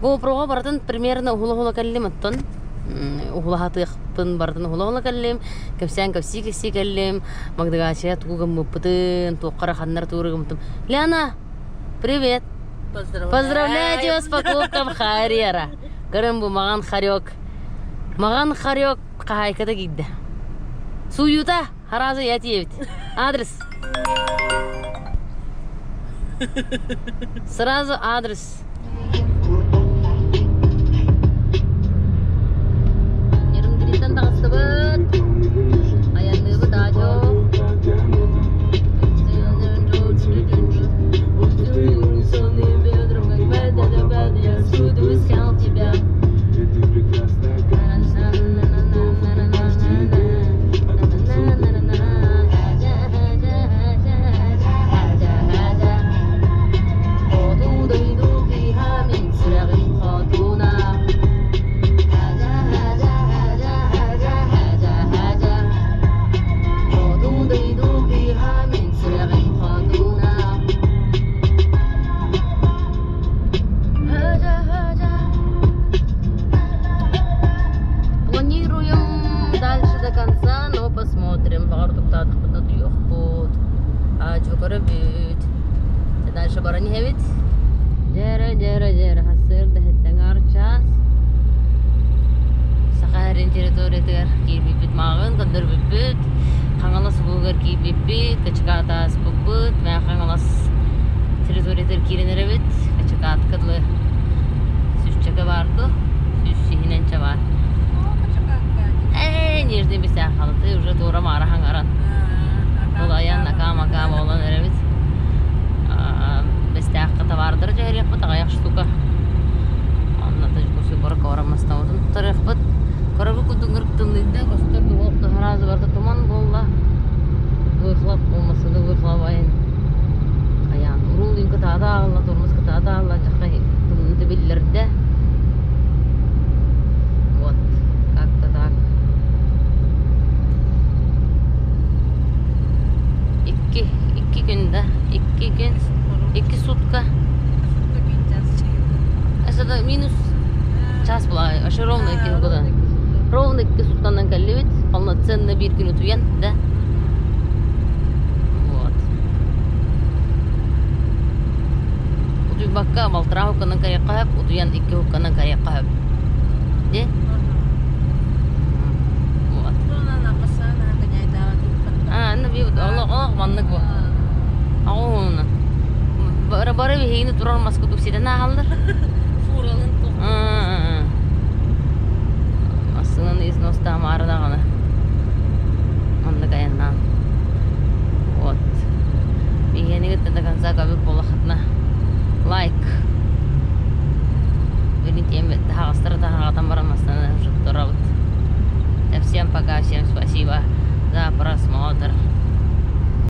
GoPro-ҕа барытын примерно уһула-уһула кэллим оттон уһулаһатыахпын барытын уһула-уһула кэллим. Кэпсээн кэпсии-кэпсии кэллим. Магдыгаачыйа тугу гыммыппытын, туоххара ханнара тугу гыммытым. Лена, привет! Поздравляю. Поздравляю тебя с покупком Харьера. Көрөн бу маған хорек. Маған хорек. хаһаайката киирдэ. Сууйуута, сразу я тиийэбит. Адрес. Сразу адрес. Нерюнгриттан таҕыстыбыт. Айанныыбыт аадьо. Хоту дойду кыыһа мин сүрэҕим хотуна. Хоту дойду кыыһа мин сүрэҕим хотуна. Планируем дальше до конца, но посмотрим. Баҕар туктаатахпытына туйуохпут. Аадьу көрөбүт. Дальше баран иһэбит. Дьэрэ, дьэрэ, дьэрэ, сарсыарда иһиттэн час. Саха сирин территориятыгар киирбиппит мааҕын көрдөрбүппүт. Хаҥалас улууһугар киирбиппит, Качыкаат ааспыппыт. Мээ Хаҥалас территориятыгар киирэн эрэбит. Качыкаатка дылы сүүсчэкэ баар дуо? Сүүс сиһинэн чэ баар. Ээ, нижний бисээхалыты уже туора маара хаҥаран. Ол айан акаам-акаам буолан эрэбит. Бэстээххэ табаардары түһэриэхпит аҕыйах штука. Онно курсуйбара корамастабытын туттарыахпыт. Көрөбүт курдук тымныйда, көстөр дуох сразу барыта туман буолла. Выхлоп болмаса да выхлоп айан. Айан уруул дин кытаата аалла, тормоз кытаата аалла, дьахха тымныыта биллэрдэ. Вот, как-то так. Икки, икки күн да, икки күн, икки сутка. Это минус час была, вообще ровно икки года. Ровно икки сутканан кэллибит, полноценно биир күн утуйан, да. Вот. Утуйбакка балтараа хукканан карьякка хөп, утуйан икки хукканан карьякка хөп. Де? Вот. А, ну би олох олох маннык бу. Аҕуһуна. Бары бары биһигини турар маска тупситэн ааһаллар. Фуралын тух. Массыынан износ таамаары даҕаны. Маннык айаннаан. Вот. Биһиэни кытта до конца көбүк буолахытына лайк. Бүгүн тиэмэ таһаҕастары таһаҕатан баран массыынаны туттарабыт. Всем пока, всем спасибо за просмотр.